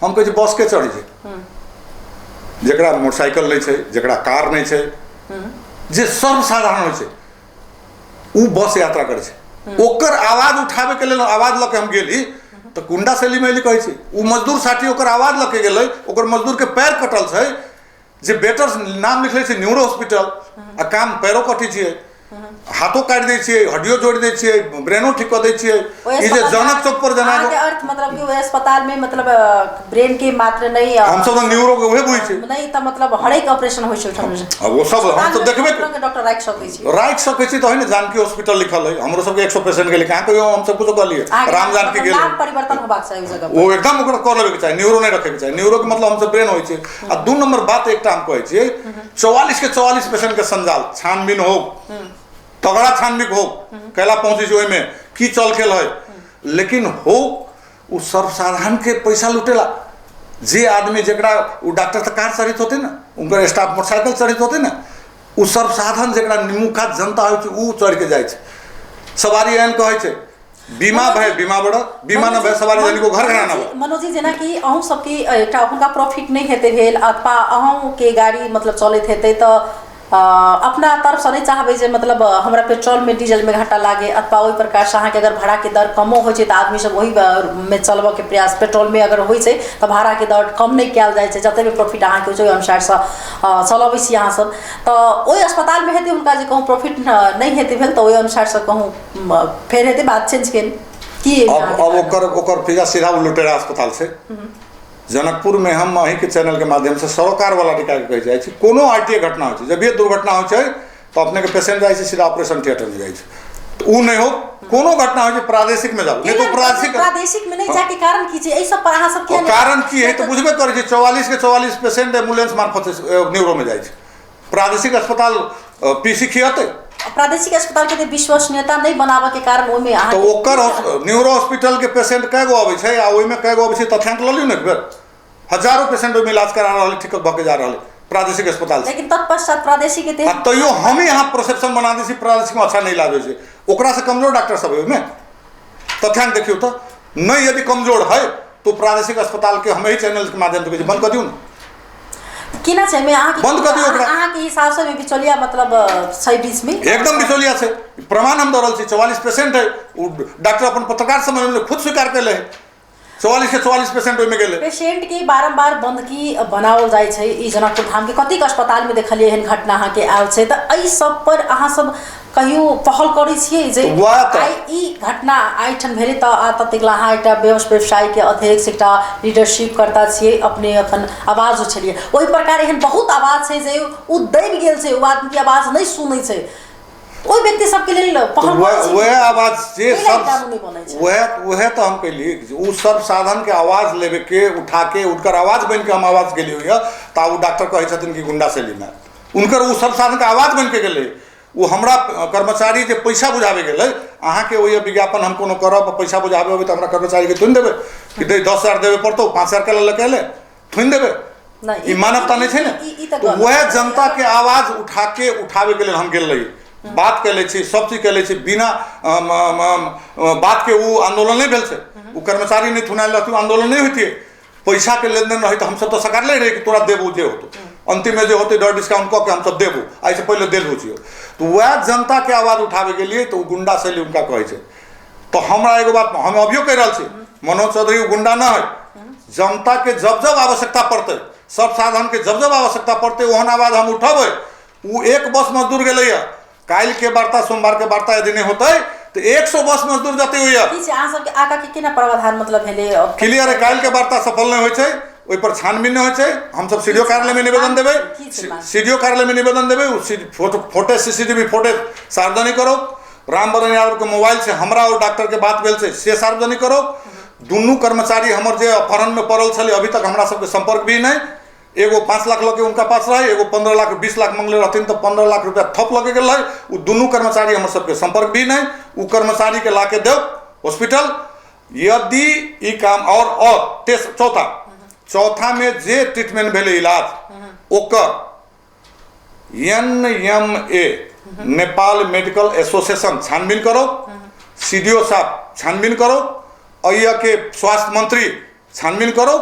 हम कहै छी बस के चढ़ै छै, जकरा मोटरसाइकिल नहि छै, जकरा कार नहि छै, जे सर्वसाधारण होइ छै ओ बस यात्रा करै छै। ओकर आवाज उठाबै के लेल आवाज लऽ के हम गेली तऽ गुंडा शैली मे कहै छै, ओ मजदूर साथी ओकर आवाज लऽ के गेलै, ओकर मजदूर के पैर कटल छै, जे बेटर नाम लिखले छै न्यूरो हॉस्पिटल, आ काम पैरो कटै छियै, हाथो काटि दै छियै, हड्डियो जोड़ि दै छियै, ब्रेनो ठीक कऽ दै छियै। ओहि ई जे अस्पताल जनक चौक पर जेना अहाँके अर्थ मतलब कि ओहि अस्पताल में मतलब ब्रेन के मात्र नहि, हमसब तऽ न्यूरो के उहे बुझै छियै। नहि तऽ मतलब हरेक ऑपरेशन होइ छै ओहिठाम। आ ओ सब हमसब देखबे के डॉक्टर राखि सकै छी, राखि सकै छी तऽ है ने। जानकी हॉस्पिटल लिखल है, हमरो सबके 100 पेशेंट गेलै, कहाँ कहियो हमसब कुछो कहलियै, अहाँके राम जानकी मतलब गेलै, नाम परिवर्तन होबाक चाही ओहि जगह पर। ओ एकदम ओकरा कऽ लेबे के चाही, न्यूरो नहि रखे के चाही। न्यूरो के मतलब हमसब ब्रेन होइ छै। आ 2 नंबर बात एकटा हम कहै छियै, 44 के 44 पेशेंट के संजाल छानबीन हो, तगड़ा छानबीन हो, कैला पहुँचै छै ओहिमे की चल खेल है, लेकिन हो ओ सर्वसाधारण के पैसा लुटेला। जे आदमी जकरा ओ डॉक्टर तऽ कार चढ़ित होते ने, उनकर स्टाफ मोटरसाइकिल चढ़ित होते ने, ओ सर्वसाधारण जकरा निमुखा जनता होइ छै ओ चढ़ि के जाइ छै। सवारी एहन कहै छै बीमा भय बीमा बढ़, बीमा न भय सवारी धनी को घर घराना बढ़। मनोज जी, जेनाकि अहूँ सबके एकटा हुनका प्रॉफिट नहि हेतै भेल अथवा अहूँके गाड़ी मतलब चलैत हेतै तऽ अपना तरफसँ नहि चाहबै जे मतलब हमरा पेट्रोलमे डीजलमे घाटा लागे अथवा ओहि प्रकारसँ अहाँके अगर भाड़ाके दर कमो होइ छै तऽ आदमी सब ओहि मे चलबऽके प्रयास, पेट्रोलमे अगर होइ छै तऽ भाड़ाके दर कम नहि कयल जाइ छै, जतेक भी प्रॉफिट अहाँके होइ छै ओहि अनुसारसँ चलबै छी अहाँ सब। तऽ ओहि अस्पतालमे हेतै हुनका जे कहूँ प्रॉफिट नहि हेतै भेल तऽ ओहि अनुसारसँ कहूँ फेर हेतै बात चेंज केने की? अब ओकर ओकर फिजा सीधा ओ लुटेरा अस्पताल छै। जनकपुर में हम अहीँके चैनलके माध्यमसँ सरोकार वाला निकाय के कहि जाइ छी, कोनो IT घटना होइ छै, जब ये दुर्घटना होइ छै तऽ अपनेके पेशेंट जाइ छै सीधा ऑपरेशन थिएटरमे जाइ छै, तऽ ओ नहि हो, कोनो घटना होइ छै प्रादेशिकमे जाउ, नहि तऽ प्रादेशिक प्रादेशिकमे नहि जाके कारण की छै? एहि सब पर अहाँ सब किया? कारण की है तऽ बुझबे करै छी, 44 के 44 पेशेंट एम्बुलेंस मार्फत न्यूरोमे जाइ छै। प्रादेशिक अस्पताल पीसी खियतै? प्रादेशिक अस्पताल के विश्वसनीयता नहि बनाबऽ के कारण ओहिमे अहाँ तऽ ओकर न्यूरो हॉस्पिटल के पेशेंट कए गो अबै छै आ ओहिमे कए गो अबै छै तथ्यांक लऽ लियौ ने एक बेर। हजारों पेशेंट ओहिमे इलाज करा रहल, ठीक भऽ के जा रहल प्रादेशिक अस्पताल। लेकिन तत्पश्चात प्रादेशिक आ तैयो हम ही यहाँ परसेप्शन बना दै छी प्रादेशिक में अच्छा नहि इलाज होइ छै, ओकरा से कमजोर डॉक्टर सब है ओहिमे, तथ्यांक देखियौ तऽ नहि, यदि कमजोर है तो प्रादेशिक अस्पताल के हम एहि चैनल के माध्यम से कहै छी बंद कऽ दियौ ने। केना छै एहिमे अहाँके? बंद कऽ दियौ ओकरा। अहाँके हिसाबसँ ओहिमे बिचौलिया मतलब छै बीचमे? एकदम बिचौलिया छै, प्रमाण हम दऽ रहल छी। 44 पेशेंट है, ओ डॉक्टर अपन पत्रकार सम्मेलन में खुद स्वीकार कैले है, 44 के 44 पेशेंट ओहिमे गेलै। पेशेंट के बारम्बार बंदगी बनाओल जाइ छै। ई जनकपुर धाम के कतेक अस्पताल में देखलियै एहन घटना अहाँके आयल छै, तऽ एहि सब पर अहाँ सब कहियो पहल करै छियै जे आइ ई घटना एहिठाम भेलै तऽ आ ततेक अहाँ एकटा व्यवसाय के अध्यक्ष, एकटा लीडरशिप करता छियै, अपने अखन आवाज उठेलियै, ओहि प्रकार एहन बहुत आवाज छै जे ओ दबि गेल छै, ओ आदमी के आवाज नहि सुनै छै, ओहि व्यक्ति सबके लेल पहल करै छियै? वएह आवाज जे सब वएह वएह तऽ हम कहलियै ओ सब साधन के आवाज लेबे के उठा के उनकर आवाज बनि के हम आवाज गेलियै होइए तऽ ओ डॉक्टर कहै छथिन कि गुंडा शैलीमे उनकर ओ सब साधन के आवाज बनि के गेलै। ओ हमरा कर्मचारी जे पैसा बुझाबै गेलै, अहाँके ओहि विज्ञापन हम कोनो करब पैसा बुझाबै अबै तऽ हमरा कर्मचारीके थोड़े देबै कि दे 10,000 देबे पड़तौ, 5,000 के लऽ के एलै थोड़े देबै, ई मानवता नहि छै ने। वएह जनता के आवाज उठा के उठाबे के लेल हम गेल रही, बात कैले छी, सब चीज कैले छी, बिना बात के ओ आंदोलन नहि भेल छै। ओ कर्मचारी नहि थुनायल रहतै आंदोलन नहि होइतियै, पैसा के लेनदेन रही तऽ हमसब तऽ सकारले रही कि तोरा देबो जे होतो, अंतिम में जे होते डर डिस्काउंट कऽ के हमसब देबो, एहिसँ पहिले देलहो छियौ। तऽ वएह जनता के आवाज उठाबे के लिए तऽ ओ गुंडा शैली हुनका कहै छै। तऽ हमरा एगो बात हम अभियो कहि रहल छी, मनोज चौधरी ओ गुंडा न है। जनता के जब जब आवश्यकता पड़तै, सब साधन के जब जब आवश्यकता पड़तै ओहन आवाज हम उठेबै। ओ एक बस मजदूर गेलैया, काल्हि के वार्ता सोमवार के वार्ता यदि नहि होतै तऽ 100 बस मजदूर जते होइया। की छै अहाँ सबके आगा के केना प्रावधान मतलब भेलै? क्लियर है, काल्हि के वार्ता सफल नहि होइ छै, ओहि पर छानबीन नहि होइ छै। हमसब सीडीओ कार्यालय में निवेदन देबै, सीडीओ कार्यालय में निवेदन देबै, ओ फोटे सीसीटीवी फोटे सार्वजनिक करो। रामबरन यादव के मोबाइल से हमरा और डॉक्टर के बात भेल छै से सार्वजनिक करो। दुनू कर्मचारी हमर जे अपहरण में पड़ल छलै अभी तक हमरा सबके संपर्क भी नहि, एगो 5 लाख लऽ के उनका पास रहे, एगो 15 लाख 20 लाख मंगले रहथिन तऽ 15 लाख रुपया थप लऽ के गेल रहे। ओ दुनू कर्मचारी हमर सबके संपर्क भी नहि, ओ कर्मचारी के ला के देव हॉस्पिटल। यदि ई काम और चौथा चौथा में जे ट्रीटमेंट भेलै इलाज ओकर NMA Nepal medical association छानबीन करो, सीडीओ साहब छानबीन करो, अइया के स्वास्थ्य मंत्री छानबीन करो।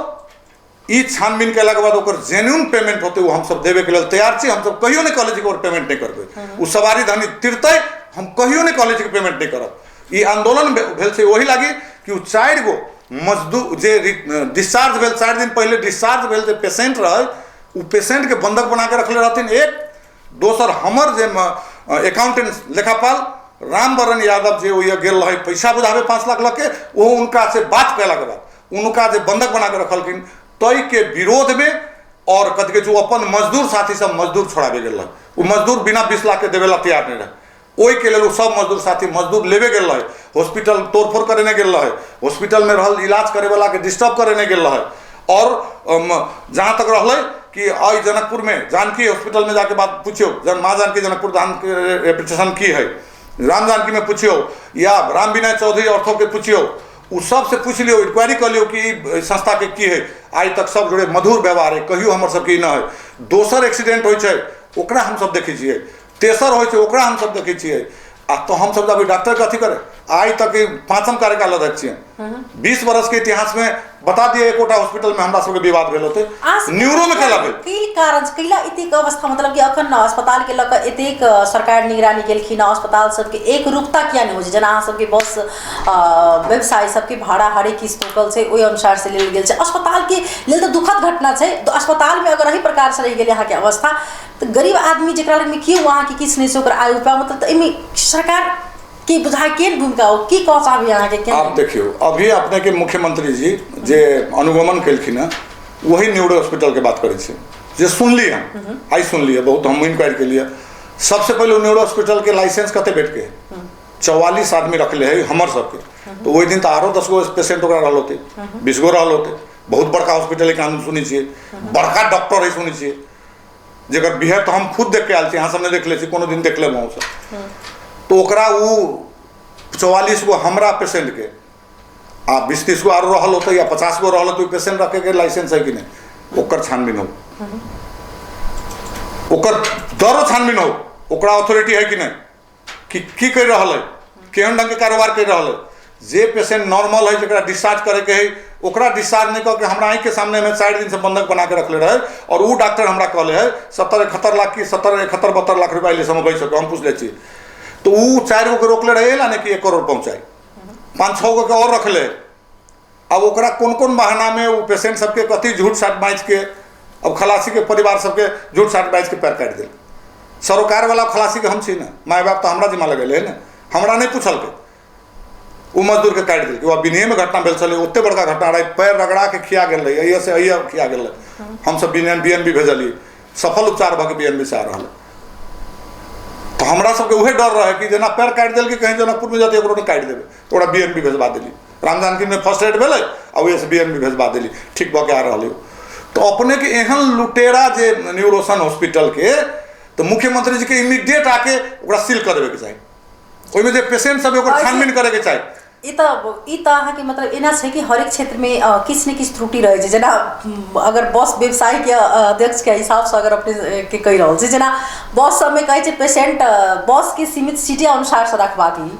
ई छानबीन केलाके बाद ओकर जेन्यून पेमेंट होतै ओ हमसब देबे के लेल तैयार छी। हमसब कहियो नहि कहले छी कि ओकर पेमेंट नहि करबै, ओ सवारी धनी तिरतै, हम कहियो नहि कहले छी कि पेमेंट नहि करब। ई आंदोलन भेल छै ओहि लागी कि ओ 4 गो मजदूर जे डिस्चार्ज भेल 4 दिन पहिले डिस्चार्ज भेल जे पेशेंट रहै ओ पेशेंट के बंधक बना के रखले रहथिन एक। दोसर हमर जे अकाउंटेंट लेखापाल रामबरन यादव जे ओहिया गेल रहै पैसा बुझाबे 5 लाख लऽ के, ओ उनका से बात कयलाके बाद उनका जे बंधक बना के रखलखिन तै के विरोध में और कथी कहै छै ओ अपन मजदूर साथी सब मजदूर छोड़ाबे गेल रहै। ओ मजदूर बिना 20 लाख के देवे ला तैयार नहीं रहे, ओहिके लेल ओ सब मजदूर साथी मजदूर लेबे गेल रहै, हॉस्पिटल तोड़फोड़ करे नहि गेल रहै, हॉस्पिटल में रहल इलाज करे वाला के डिस्टर्ब करे नहि गेल रहै। और जहाँ तक रहलै कि एहि जनकपुर में जानकी हॉस्पिटल में जाके बात पूछियौ, माँ जानकी जनकपुर धाम के रेपुटेशन की है, राम जानकी में पूछियौ या राम विनय चौधरी अर्थो के पूछियौ, ओ सबसे पूछि लियौ, इंक्वायरी कऽ लियौ कि ई संस्था के की है। आइ तक सब जोड़े मधुर व्यवहार है, कहियो हमर सबके ई न है। दोसर एक्सीडेंट होइ छै ओकरा हमसब देखै छियै, तेसर होइ छै ओकरा हमसब देखै छियै, आ तऽ हमसब जाबै डॉक्टर के अथी करे। आइ तक ई पाँचम कार्यकाल अध्यक्ष छियै। 20 वर्ष के इतिहास में बता दिए एकोटा हॉस्पिटल में हमरा सबके विवाद भेल होते। न्यूरो में केला भेल? की कारण छै? कैला एतेक अवस्था, मतलब कि अखन अस्पताल के लऽ कऽ एतेक सरकार निगरानी केलखिन, अस्पताल सबके एक रूपता किया नहि होइ छै? जेना अहाँ सबके बस व्यवसाय सबके भाड़ा हरेक किस्त तोकल छै, ओहि अनुसार से लेल गेल छै। अस्पताल के लेल तऽ दुखद घटना छै। तऽ अस्पताल में अगर एहि प्रकार से रहि गेलै अहाँके अवस्था, तऽ गरीब आदमी जकरा लगमे केओ अहाँके किछु नहि छै, ओकर आय उपाय, मतलब तऽ एहिमे सरकार के बुझाइ केहन भूमिका हो, की कह चाहबै अहाँके केहन? आप देखियौ, अभी अपने के मुख्यमंत्री जी जे अनुगमन केलखिन हँ, वही न्यूरो हॉस्पिटल के बात करै छी जे सुनली हम आइ सुनलियै, बहुत हम इंक्वायरी केलियै। सबसे पहिले न्यूरो हॉस्पिटल के लाइसेंस कते बेड के है? 44 आदमी रखले है हमर सबके। तो ओहि दिन तऽ आरो 10 गो पेशेंट ओकरा रहल होतै, 20 गो रहल होतै। बहुत बड़का हॉस्पिटल है, हम सुनै छियै, बड़का डॉक्टर है सुनै छियै, जकर बिहेव तऽ हम खुद देख के आयल छी, अहाँ सब नहि देखले छी, कोनो दिन देख लेब अहूँ सब। तो ओकरा उ 44 गो हमरा पेशेंट के आ 20-30 गो आरो रहल होतै या 50 गो रहल होतै, पेशेंट रखे के लाइसेंस है कि नहि, ओकर छानबीन हो, ओकर दरो छानबीन हो, ओकरा अथॉरिटी है कि नहि, कि की करि रहल है, केहन ढंग के कारोबार करि रहल है। जे पेशेंट नॉर्मल है, जकरा डिस्चार्ज करे के है, ओकरा डिस्चार्ज नहीं करके हमरा आँखि के सामने में 4 दिन से बंधक बना के रखले रहे। और वो डॉक्टर हमरा कहले है 70-71 लाख की 70-71 72 लाख रुपया ले समझ सको, हम पूछ ले छी। तो वो 4 गो के रोकले रहे ला कि 1 करोड़ पहुँचाई, 5-6 गो के और रखले। अब ओकरा कोन कोन बहाना में वो पेशेंट सबके कथी झूठ साट बाँच के, अब खलासी के परिवार सबके झूठ साट बाँच के पैर काटि देल। सरोकार वाला खलासी के हम छी ना, माय बाप तो हमरा जिम्मा लगेले है ना, हमरा नहीं पूछलकै, ओ मजदूर के काटि देलकै। वह बिनिये में घटना भेल छलै, ओते बड़का घटना रहै, पैर रगड़ा के खिया गेल रहै, अइये से अइये खिया गेल रहै। हमसब बी एन बी भेजलियै, सफल उपचार भऽ के बी एन बी से आ रहल। तऽ हमरा सबके उहे डर रहै कि जेना पैर काटि देलकै कहीं जनकपुर में जतै ओकरो नहि काटि देबै, तऽ ओकरा बी एन बी भेजबा देलियै। राम जानकी में फर्स्ट एड भेलै आ ओहिसँ बी एन बी भेजबा देली, ठीक भऽ के आ रहलै। तऽ अपने के एहन लुटेरा जे न्यूरोसन हॉस्पिटल के, तऽ मुख्यमंत्री जी के इमीडिएट आके ओकरा सील कऽ देबे के चाही, ओहिमे जे पेशेंट सब है ओकर छानबीन करे के चाही। ई तऽ अहाँके मतलब एना छै कि हरेक क्षेत्रमे किछु ने किछु त्रुटि रहै छै। जेना अगर बस व्यवसायके अध्यक्षके हिसाबसँ अगर अपने के कहि रहल छी, जेना बस सबमे कहै छै पेशेंट बसके सीमित सीटे अनुसारसँ रखबाक लेल,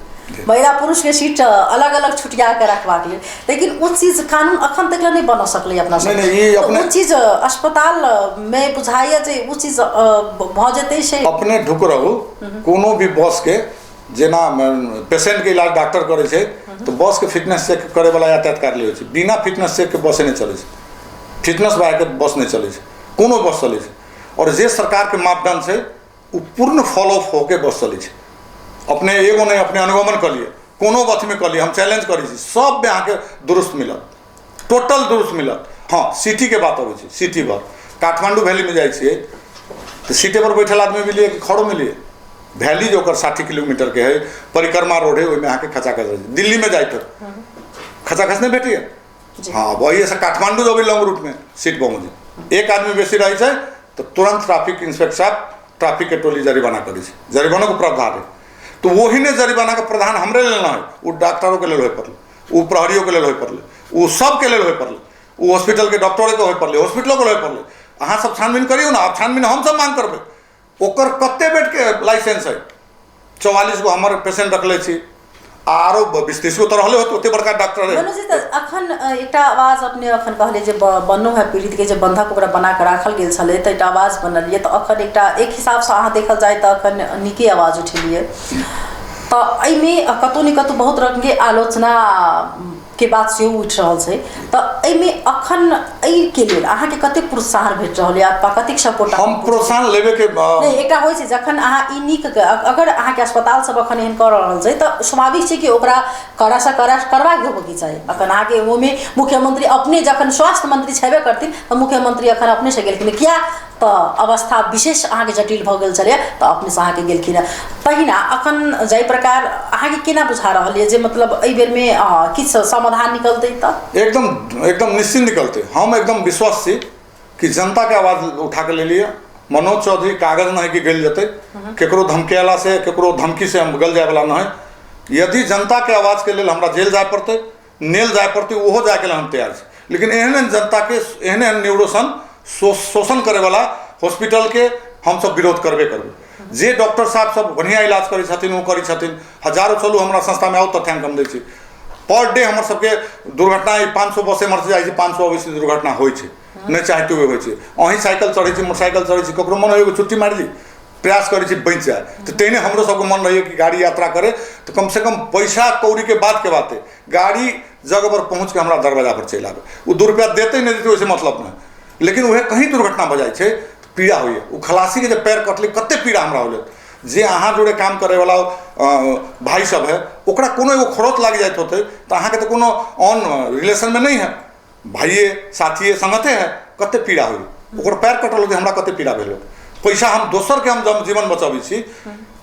महिला पुरुषके सीट अलग अलग छुटिया के रखबाक लेल, लेकिन ओ चीज कानून अखन तक नहि बन सकलै अपना सब। ओ चीज अस्पताल मे बुझाइए जे ओ चीज भऽ जेतै से। अपने ढुक रहू कोनो भी बस के, जेना पेशेंट के इलाज डॉक्टर करै छै तऽ बस के फिटनेस चेक करे वाला यातायात कार्यालय होइ छै, बिना फिटनेस चेक के बसे नहि चलै छै, फिटनेस बाय के बस नहि चलै छै, कोनो बस चलै छै। और जे सरकार के मापदंड छै ओ पूर्ण फॉलो होके बस चलै छै। अपने एगो नहि, अपने अनुगमन कऽ लिअ, कोनो अथीमे कऽ लिअ, हम चैलेंज करै छी, सबमे अहाँके दुरुस्त मिलत, टोटल दुरुस्त मिलत। हँ, सिटीके बात अबै छै, सिटी पर काठमाण्डू वैलीमे जाइ छियै तऽ सीटे पर बैठल आदमी मिलिए कि खड़ो मिलिए। वैली जो ओकर 60 किलोमीटर के है, परिक्रमा रोड है, ओहिमे अहाँके खचाखच रहै छै। दिल्लीमे जाइत तऽ खचाखच नहि भेटैए। हँ, वही से काठमाण्डू जेबै लॉन्ग रूटमे सीट पहुँच एक आदमी बेसी रहै छै तऽ तुरंत ट्रैफिक इंस्पेक्टर साहब ट्रैफिक के टोली जरिमाना करै छै, जरिमानोके प्रावधान है। तऽ वही ने जरिमानाके प्रावधान हमरे लेल नहि है, ओ डॉक्टरोके लेल होइ पड़लै, ओ प्रहरियोके लेल होइ पड़लै, ओ सबके लेल होइ पड़लै, ओ हॉस्पिटलके डॉक्टरोके होइ पड़लै, हॉस्पिटलोके होइ पड़लै। अहाँ सब छानबीन करियौ ने, आब छानबीन हमसब मांग करबै। ओकर कते बेडके लाइसेंस है? 44 गो हमर पेशेंट रखले छी, आरो 20-30 गो तऽ रहले होत, ओते बड़का डॉक्टर है। मनोज जी, तऽ अखन एकटा आवाज अपने अखन कहले जे बनो है पीड़ित के जे बंधक ओकरा बना के राखल गेल छलै, तऽ एकटा आवाज बनल ये, तऽ अखन एकटा एक हिसाबसँ अहाँ देखल जाय तऽ अखन नीके आवाज उठेलियै। तऽ एहिमे कतहु ने कतहु बहुत रंगके आलोचना के बात सेहो उठि रहल छै, तऽ एहिमे अखन एहिके लेल अहाँके कतेक प्रोत्साहन भेट रहल यऽ, कतेक सपोर्ट? हम प्रोत्साहन लेबे के नहि, एकटा होइ छै जखन अहाँ ई नीक, अगर अहाँके अस्पताल सब अखन एहन कऽ रहल छै तऽ स्वाभाविक छै कि ओकरा कड़ासँ कड़ा करबाक होबऽके चाही। अखन अहाँके ओहिमे मुख्यमंत्री अपने जखन स्वास्थ्य मंत्री छेबे करथिन तऽ मुख्यमंत्री अखन अपनेसँ गेलखिन, किया तऽ अवस्था विशेष अहाँके जटिल भऽ गेल छलै तऽ अपनेसँ अहाँके गेलखिन हँ। तहिना अखन जाहि प्रकार अहाँके केना बुझा रहल यऽ जे मतलब एहि बेरमे किछु समाधान निकलतै? तऽ एकदम एकदम निश्चित निकलतै। हम एकदम विश्वास छी कि जनताके आवाज उठा के लेलियै। मनोज चौधरी कागज नहि कि गलि जेतै, केकरो धमकेला से, केकरो धमकी से हम गल जायवला नहि। यदि जनताके आवाजके लेल हमरा जेल जाय पड़तै, नेल जाय पड़तै, ओहो जायके लेल हम तैयार छी। लेकिन एहन एहन जनताके एहन एहन न्यूरोसन शोषण करैवला हॉस्पिटलके हमसब विरोध करबे करबै। जे डॉक्टर साहब सब बढ़िआँ इलाज करै छथिन ओ करै छथिन। हजारो चलू हमरा संस्थामे आउ, तथ्यांक हम दै छी। पर डे हमर सबके दुर्घटना 500 बस एम्हरसँ जाइ छै, 500 अबै छै, दुर्घटना होइ छै, नहि चाहते हुए होइ छै। अहीं साइकिल चढ़ै छी, मोटरसाइकिल चढ़ै छी, ककरो मन होइए एगो चुट्टी मारि दी, प्रयास करै छी बचि जाए, तऽ तेहने हमरो सबके मन रहैए कि गाड़ी यात्रा करे तऽ कमसँ कम पैसा कौड़ीके बातके बात है, गाड़ी जगह पर पहुँचके हमरा दरवाजा पर चलि आबै। ओ 2 रुपया देतै नहि देतै ओहिसँ मतलब नहि, लेकिन वएह कहीं दुर्घटना भऽ जाइ छै तऽ पीड़ा होइए। ओ खलासीके जे पैर कटलै कते पीड़ा हमरा होलै। जे अहाँ जोड़े काम करैवला भाइ सब है ओकरा कोनो एगो खरोच लागि जाइत होतै तऽ अहाँके तऽ कोनो ऑन रिलेशनमे नहि है, भाइये साथिये संगते है, कते पीड़ा होइए। ओकर पैर कटल होतै, हमरा कते पीड़ा भेल होतै। पैसा हम दोसरके हम जीवन बचबै छी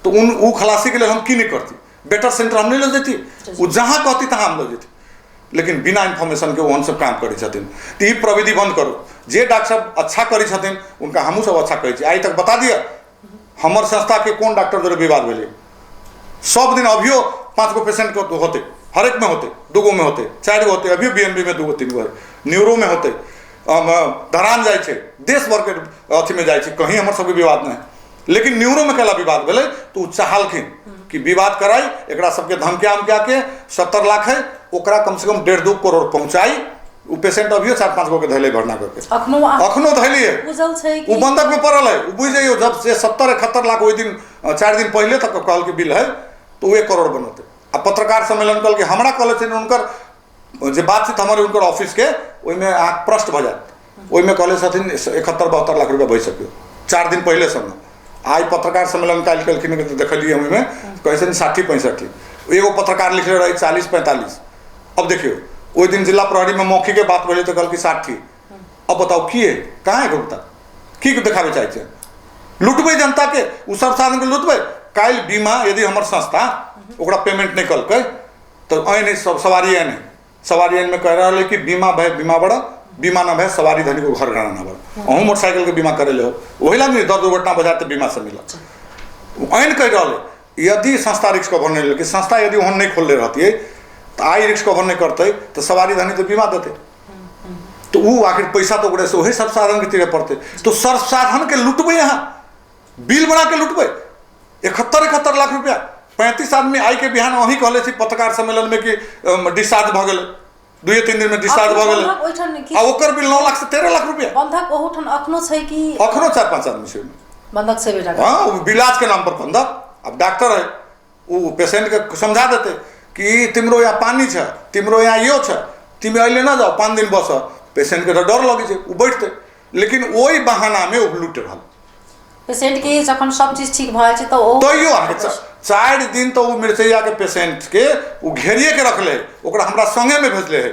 तऽ उन ओ खलासीके लेल हम की नहि करती, बेटर सेंटर हम नहि लऽ जैती, ओ जहाँ कहती तहाँ हम लऽ जैती, लेकिन बिना इन्फॉर्मेशनके ओहन सब काम करै छथिन। तऽ ई प्रविधि बंद करू। जे डॉक्टर साहब अच्छा करै छथिन उनका हमहूँ सब अच्छा कहै छी। आइ तक बता दिअ हमर संस्थाके कोन डॉक्टर जोड़े विवाद भेलै। सब दिन अभियो 5 गो पेशेंट के होते, हरेक में होते, 2 गो में होते, 4 गो होते, अभियो बीएनबी में 2 गो 3 गो है, न्यूरो में होते, धरान जाइ छै, देश भरके अथीमे जाइ छै, कहीं हमर सबके विवाद नहि। लेकिन न्यूरो में कैला विवाद भेलै तऽ ओ चाहलखिन कि विवाद कराई, एकरा सबके धमकिया उमकिया के 70 लाख है ओकरा कम से कम 1.5-2 करोड़ पहुँचाई। ओ पेशेंट अभियो 4-5 गो के धैले भरना करके अखनो धैलिए, ओ बंधक में पड़ल है। ओ बुझि जाइयो जब से 70-71 लाख ओहि दिन 4 दिन पहले तक कहल के बिल है तो 1 करोड़ बनते। आ पत्रकार सम्मेलन कहल कि हमरा कहले छथिन, हुनकर जे बातचीत हमर हुनकर ऑफिस के ओहिमे अहाँ प्रश्न भऽ जायत, ओहिमे कहले छथिन 71-72 लाख रुपया भऽ सकियो 4 दिन पहले समय। आइ पत्रकार सम्मेलन काल्हि केलखिन तऽ देखलियै हम, ओहिमे कहै छथिन 60-65, एगो पत्रकार लिखले रहै 40-45। अब देखियौ ओहि दिन जिला प्रहरीमे मौखिके बात भेलै तऽ कहलकै 60। अब बताउ की है, कहाँ है बता, की देखाबै चाहै छै? लुटबै जनता के, ओ सब साधनके लुटबै। काल्हि बीमा यदि हमर संस्था ओकरा पेमेंट नहि कलकै तऽ एहन सब सवारी एहन है, सवारी एहनमे कहि रहल है कि बीमा भय बीमा बड़ा, बीमा न भय सवारी धनी को घर घराना बड़ा। अहूँ मोटरसाइकिलके बीमा करै ले हो, ओहि लागी दर दुर्घटना बजा तऽ बीमा से मिलत। एहन कहि रहल है यदि संस्था रिस्क कवर नहि लेलकै, संस्था यदि ओहन नहि खोलले रहतियै तऽ आइ रिस्क कवर नहि करतै तऽ सवारी धनी तऽ बीमा देतै, तऽ ओ आखिर पैसा तऽ ओकरे से ओही सब साधनके तीरे पड़तै। तऽ सब साधनके लुटबै अहाँ, बिल बना के लुटबै 71-71 लाख रुपया। 35 आदमी आइ के बिहान अहीं कहले छी पत्रकार सम्मेलन में कि डिस्चार्ज भऽ गेलै, 2-3 दिन में डिस्चार्ज भऽ गेलै, आ ओकर बिल 9 लाख से 13 लाख रुपया। बंधक ओहूठाम अखनो छै कि? अखनो 4-5 आदमी छै बंधक छै बेटा। हाँ, बिलाज के नाम पर बंधक। अब डॉक्टर है ओ पेशेंट के समझा देते कि तिम्रो यहाँ पानी छै, तिम्रो यहाँ यो छै, तिमी अहिले न जाओ, 5 दिन बस। पेशेंट के डर लगै छै, ओ बैठते, लेकिन ओहि बहाना में ओ लूट रहल पेशेंट के। जखन सब चीज ठीक भऽ जाइ छै तऽ ओ तैयो अहाँके 4 दिन तऽ ओ मिरचैया के पेशेंट के ओ घेरिए के रखले है, ओकरा हमरा संगे में भेजले है।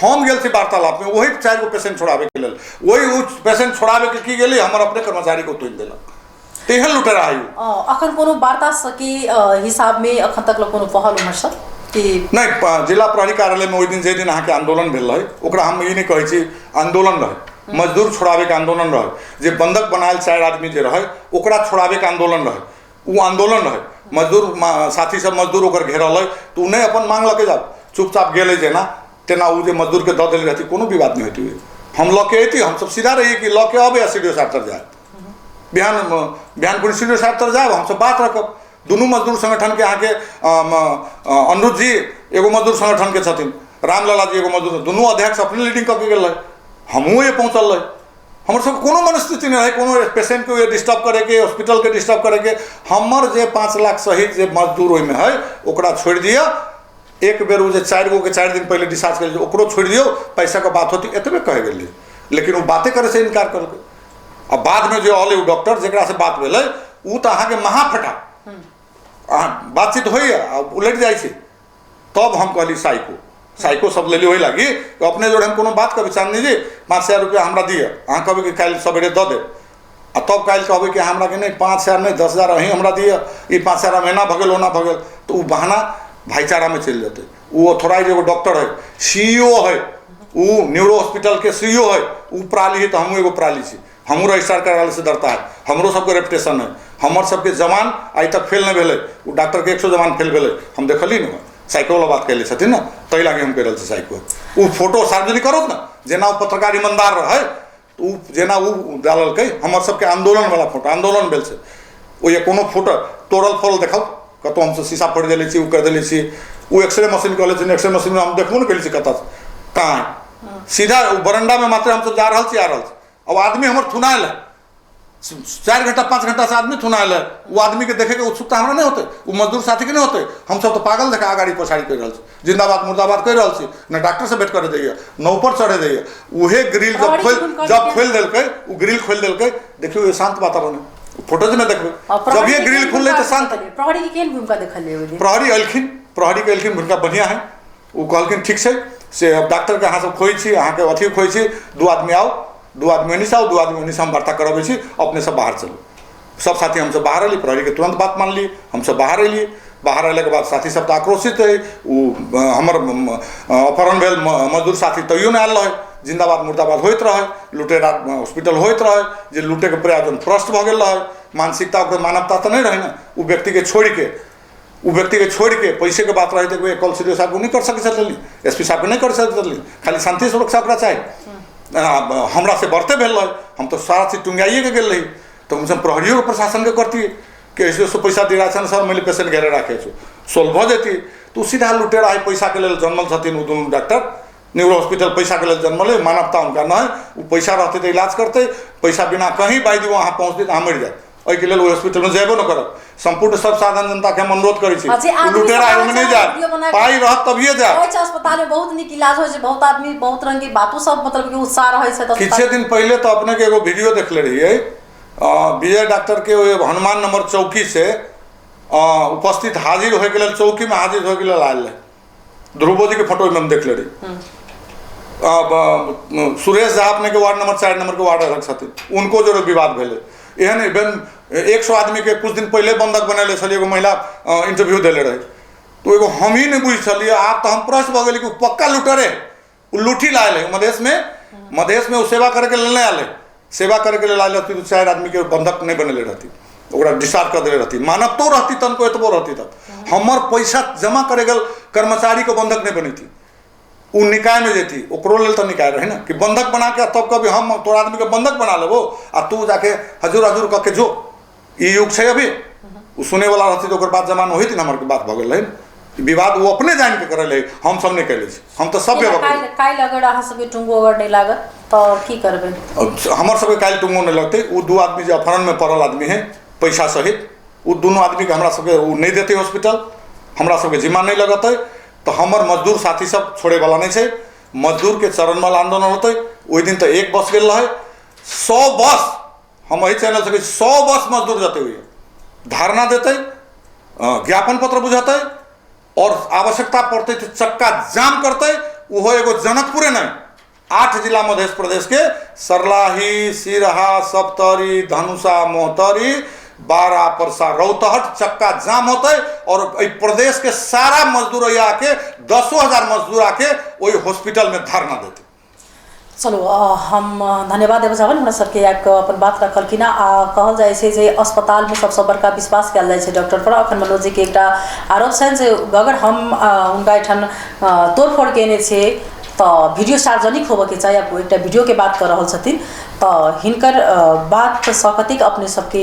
हम गेल छी वार्तालाप में वही 4 गो पेशेंट छोड़ाबे के लेल, वही ओ पेशेंट छोड़ाबे के की गेली हमर अपने कर्मचारी को तोड़ि देलक। तेहन लुटेरा है। अखन कोनो वार्ता के हिसाब में अखन तक कोनो पहल उम्हर सब कि नहीं? जिला प्रहरी कार्यालय में ओहि दिन जे दिन अहाँके आंदोलन भेल रहै ओकरा हम ई नहि कहै छी आंदोलन रहै, मजदूर छोड़ाबे के आंदोलन रहै, जे बंधक बनायल 4 आदमी जे रहै ओकरा छोड़ाबे के आंदोलन रहै, ओ आंदोलन रहै। मजदूर साथी सब मजदूर ओकर घेरल है तऽ ओ नहि अपन मांग लऽ के जाओ, चुपचाप गेलै जेना तेना ओ जे मजदूरके दऽ देले रहती कोनो विवाद नहि होती। हम लऽ के अयती, हमसब सीधा रहियै कि लऽ के अबै आ सी डी ओ साहब तर जायब, बिहान बिहान कोन सी डी ओ साहब तर जायब, हमसब बात रखब। दुनू मजदूर संगठन के अहाँके अनुरुद्ध जी एगो मजदूर संगठन के छथिन, रामलाला जी एगो मजदूर, दुनू अध्यक्ष अपने लीडिंग कऽ के गेल रहै, हमहूँ ये पहुँचल रही। हमर सबके कोनो मनस्थिति नहि रहै कोनो पेशेंटके डिस्टर्ब करैके, हॉस्पिटलके डिस्टर्ब करैके। हमर जे 5 लाख सहित जे मजदूर ओहिमे है ओकरा छोड़ि दिअ, एक बेर ओ जे 4 गो के 4 दिन पहिले डिस्चार्ज करै ओकरो छोड़ि दियौ, पैसाके बात होती, एतबे कहि गेलियै। लेकिन ओ बाते करैसँ इनकार केलकै। आ बादमे जे अलै ओ डॉक्टर जकरासँ बात भेलै ओ तऽ अहाँके महाफटा, अहाँ बातचीत होइए आ उलटि जाइ छै। तब हम कहली साइको, साइको सब लेली ओहि लागी अपने जोड़े हम कोनो बात कहबै, चांदनी जी 5,000 रुपया हमरा दिअ, अहाँ कहबै कि काल्हि सवेरे दऽ देब, आ तब काल्हि कहबै कि हमरा के नहि 5,000 नहि 10,000 अहीं हमरा दिअ, ई 5,000 एना भऽ गेल ओना भऽ गेल, तऽ ओ बहाना भाईचारामे चलि जेतै। ओ ऑथोराइज एगो डॉक्टर है, सी ओ है, ओ न्यूरो हॉस्पिटलके सी ओ है, ओ प्राली है तऽ हमहूँ एगो प्राली छी, हमहूँ रजिस्ट्रार कार्यालय से डरता है, हमरो सबके रेपुटेशन है, हमर सबके जवान आइ तक फेल नहि भेलै, ओ डॉक्टरके 100 जवान फेल भेलै, हम देखली ने साइको वाला बात कहले छथिन ने, ताहि लागी हम कहि रहल छी साइको। ओ फोटो सार्वजनिक करू ने, जेना ओ पत्रकार ईमानदार रहै ओ जेना ओ डाललकै हमर सबके आंदोलन वाला फोटो, आंदोलन भेल छै, ओहि कोनो फोटो तोड़ल फोड़ल देखाउ कतहु हमसब शीशा फोड़ि देले छी, ओ करि देले छी। ओ एक्सरे मशीन कहले छी, एक्सरे मशीन हम देखबो नहि केले छी कतऽ कहाँ। सीधा ओ बरंडामे मात्र हमसब जा रहल छी, आ रहल छी। अब आदमी हमर थुनायल है, 4 घंटा 5 घंटा से आदमी थुनायल है। ओ आदमी के देखे के उत्सुकता हमरा नहीं होते, वो मजदूर साथी के नहीं होते। हम सब तो पागल देखा गाड़ी पछाड़ी कर रहल छी, जिंदाबाद मुर्दाबाद कर रहल छी। न डॉक्टर से भेंट करे दैया, न ऊपर चढ़े दैया। उहे ग्रिल जब खोल जब खोल देलकै, उ ग्रिल खोल देलकै, देखियो ये शांत वातावरण है, फोटो में देखबै जब ये ग्रिल खुललै तऽ शांत। प्रहरी के केहन भूमिका देखलियै ओहि दिन? प्रहरी एलखिन, प्रहरी के एलखिन, भूमिका बढ़िया है। ओ कहलखिन ठीक छै से अब डॉक्टर के अहाँ सब खोजै छी, अहाँके अथी खोजै छी, 2 आदमी आउ, 2 आदमी ओन्नी से आउ, 2 आदमी ओन्नी से हम वार्ता करबै छी, अपने सब बाहर चलू। सब साथी हमसब बाहर एली, प्रहरी के तुरंत बात मानली, हमसब बाहर एलियै। बाहर अयलाके बाद साथी सब तऽ आक्रोशित रहै। ओ हमर अपहरण भेल मजदूर साथी तैयो नहि आयल रहै। जिंदाबाद मुर्दाबाद होइत रहै, लुटेरा हॉस्पिटल होइत रहै, जे लूटेके प्रयास प्रश्न भऽ गेल रहै। मानसिकता ओकर मानवता तऽ नहि रहै ने। ओ व्यक्तिके छोड़िके, ओ व्यक्तिके छोड़िके पैसे के बात रहै तऽ कल सी डी ओ साहब नहि कर सकै छथिन, एस पी साहबके नहि कर सकै छथिन, खाली शांति सुरक्षा ओकरा चाही। हमरा से बढ़ते भेल रहै, हम तऽ सारा चीज टुंगाइएके गेल रही। तऽ हमसब प्रहरियो प्रशासनके करतियै कि ऐसे ऐसे पैसा दिला छनि सर, मैले पेशेंट घेरे राखे छु, सोल्व भऽ जेती। तऽ ओ सीधा लुटेरा है, पैसाके लेल जन्मल छथिन ओ दुनू डॉक्टर। न्यूरो हॉस्पिटल पैसाके लेल जन्मल है, मानवता हुनका नहि। ओ पैसा रहतै तऽ इलाज करतै, पैसा बिना कहीं बाइ दियौ अहाँ पहुँचतै तऽ अहाँ मरि जायब। एहिके लेल ओहि हॉस्पिटलमे जेबो नहि करब। सम्पूर्ण सब साधारण जनताके हम अनुरोध करै छी, लुटेरा ओहिमे नहि जायब, पाइ रहत तभिए जायब। अस्पताल में बहुत नीक इलाज होइ छै, बहुत आदमी बहुत रंग के बातो सब मतलब कि उत्साह रहै छै। किछे दिन पहिले तऽ अपने के एगो वीडियो देखले रहियै, विजय डॉक्टर के ओहि हनुमान नंबर चौकी से उपस्थित हाजिर होइके लेल, चौकी में हाजिर होइके लेल आयल रहै। ध्रुवो जी के फोटो हम देखले रही। सुरेश झा अपने के वार्ड नंबर 4 नंबर के वार्ड अध्यक्ष छथिन, उनको जोड़े विवाद भेलै। एहन इवेन 100 आदमी के कुछ दिन पहले बंधक बनेले छलियै, एगो महिला इंटरव्यू देले रहे। तो एगो हम ही नहीं बुझ छलियै, आब तो हम प्रश्न भऽ गेली कि पक्का लुटरे, ओ लूठी लायल है मधेश में। मधेश में ओ सेवा करे के लेल नहि आयल है, सेवा करे के लेल आयल रहती तो 4 आदमी के बंधक नहीं बनेले रहती, ओकरा डिस्चार्ज कर देले रहती। मानवतो रहती तनको एतबो रहती तब हमर पैसा जमा करे गेल कर्मचारी के बंधक नहीं बनैती, ओ निकाय में जेती, ओकरो लेल तऽ निकाय रहे ना कि बंधक बना के तब कभी हम तोरा आदमी के बंधक बना लेबो आ तू जाके हजूर हजूर कह के जो। ई युग छै अभी। ओ सुने वाला रहती तऽ ओकर बात जमान होइत ने, हमर बात भऽ गेल रहै विवाद, ओ अपने जानि के करल है, हम सब नहि कैले छी, हम तऽ सब व्यवहार। काल्हि अगर अहाँ सबके टुंगो अगर नहि लागत तऽ की करबै? हमर सबके काल्हि टुंगो नहि लगतै। ओ 2 आदमी जे अपहरण में पड़ल आदमी है पैसा सहित, ओ दुनू आदमी के हमरा सबके ओ नहि देतै हॉस्पिटल, हमरा सबके जिम्मा नहि लगतै। तऽ हमर मजदूर साथी सब छोड़े वाला नहि छै। मजदूर के चरणमल आंदोलन होतै। ओहि दिन तऽ 1 बस गेल रहै, 100 बस, हम एहि चैनल से 100 बस मजदूर जते हुए धारणा देतै, ज्ञापन पत्र बुझेतै, और आवश्यकता पड़तै तऽ चक्का जाम करतै। ओहो एगो जनकपुरे नहि, 8 जिला मध्य प्रदेश के सरलाही, सिरहा, सप्तरी, धनुषा, मोहतरी, बारा, परसा, रौतहट चक्का जाम होतै। और एहि प्रदेश के सारा मजदूर आके 10,000 मजदूर आके ओहि हॉस्पिटल में धरना देतै। चलू हम धन्यवाद देबऽ चाहबनि हमरा सबके आबि कऽ अपन बात रखलखिन। आ कहल जाइ छै जे अस्पतालमे सबसँ बड़का विश्वास कयल जाइ छै डॉक्टर पर। अखन मनोज जीके एकटा आरोप छनि जे अगर हम हुनका एहिठाम तोड़फोड़ केने छियै तऽ वीडियो सार्वजनिक होबऽके चाही। आब एकटा वीडियोके बात कऽ रहल छथिन तऽ हिनकर बातसँ कतेक अपने सबके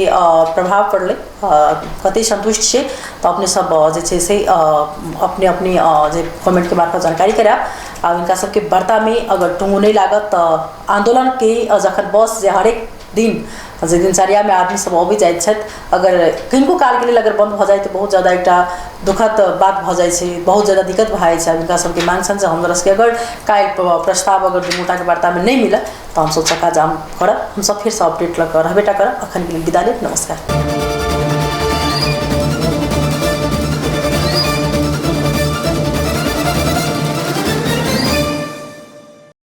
प्रभाव पड़लै, कतेक सन्तुष्ट छियै, तऽ अपने सब जे छै से अपने अपने जे कमेंटके मार्फत जानकारी करायब। आ हिनका सबके वार्तामे अगर टुंगो नहि लागत तऽ आंदोलनके जखन बस जे हरेक दिन जे दिनचर्यामे आदमी सब अबै जाइत छथि, अगर किनको कालके लेल अगर बंद भऽ जाय तऽ बहुत ज़्यादा एकटा दुखद बात भऽ जाइ छै, बहुत ज़्यादा दिक्कत भऽ जाइ छै। हिनका सबके मांग छनि जे हमरा सबके अगर काल्हि प्रस्ताव अगर दुनू गोटाके वार्तामे नहि मिलत तऽ हमसब चक्का जाम करब। हमसब फेरसँ अपडेट लऽ कऽ रहबे टा करब। अखनके लेल विदा लेब, नमस्कार।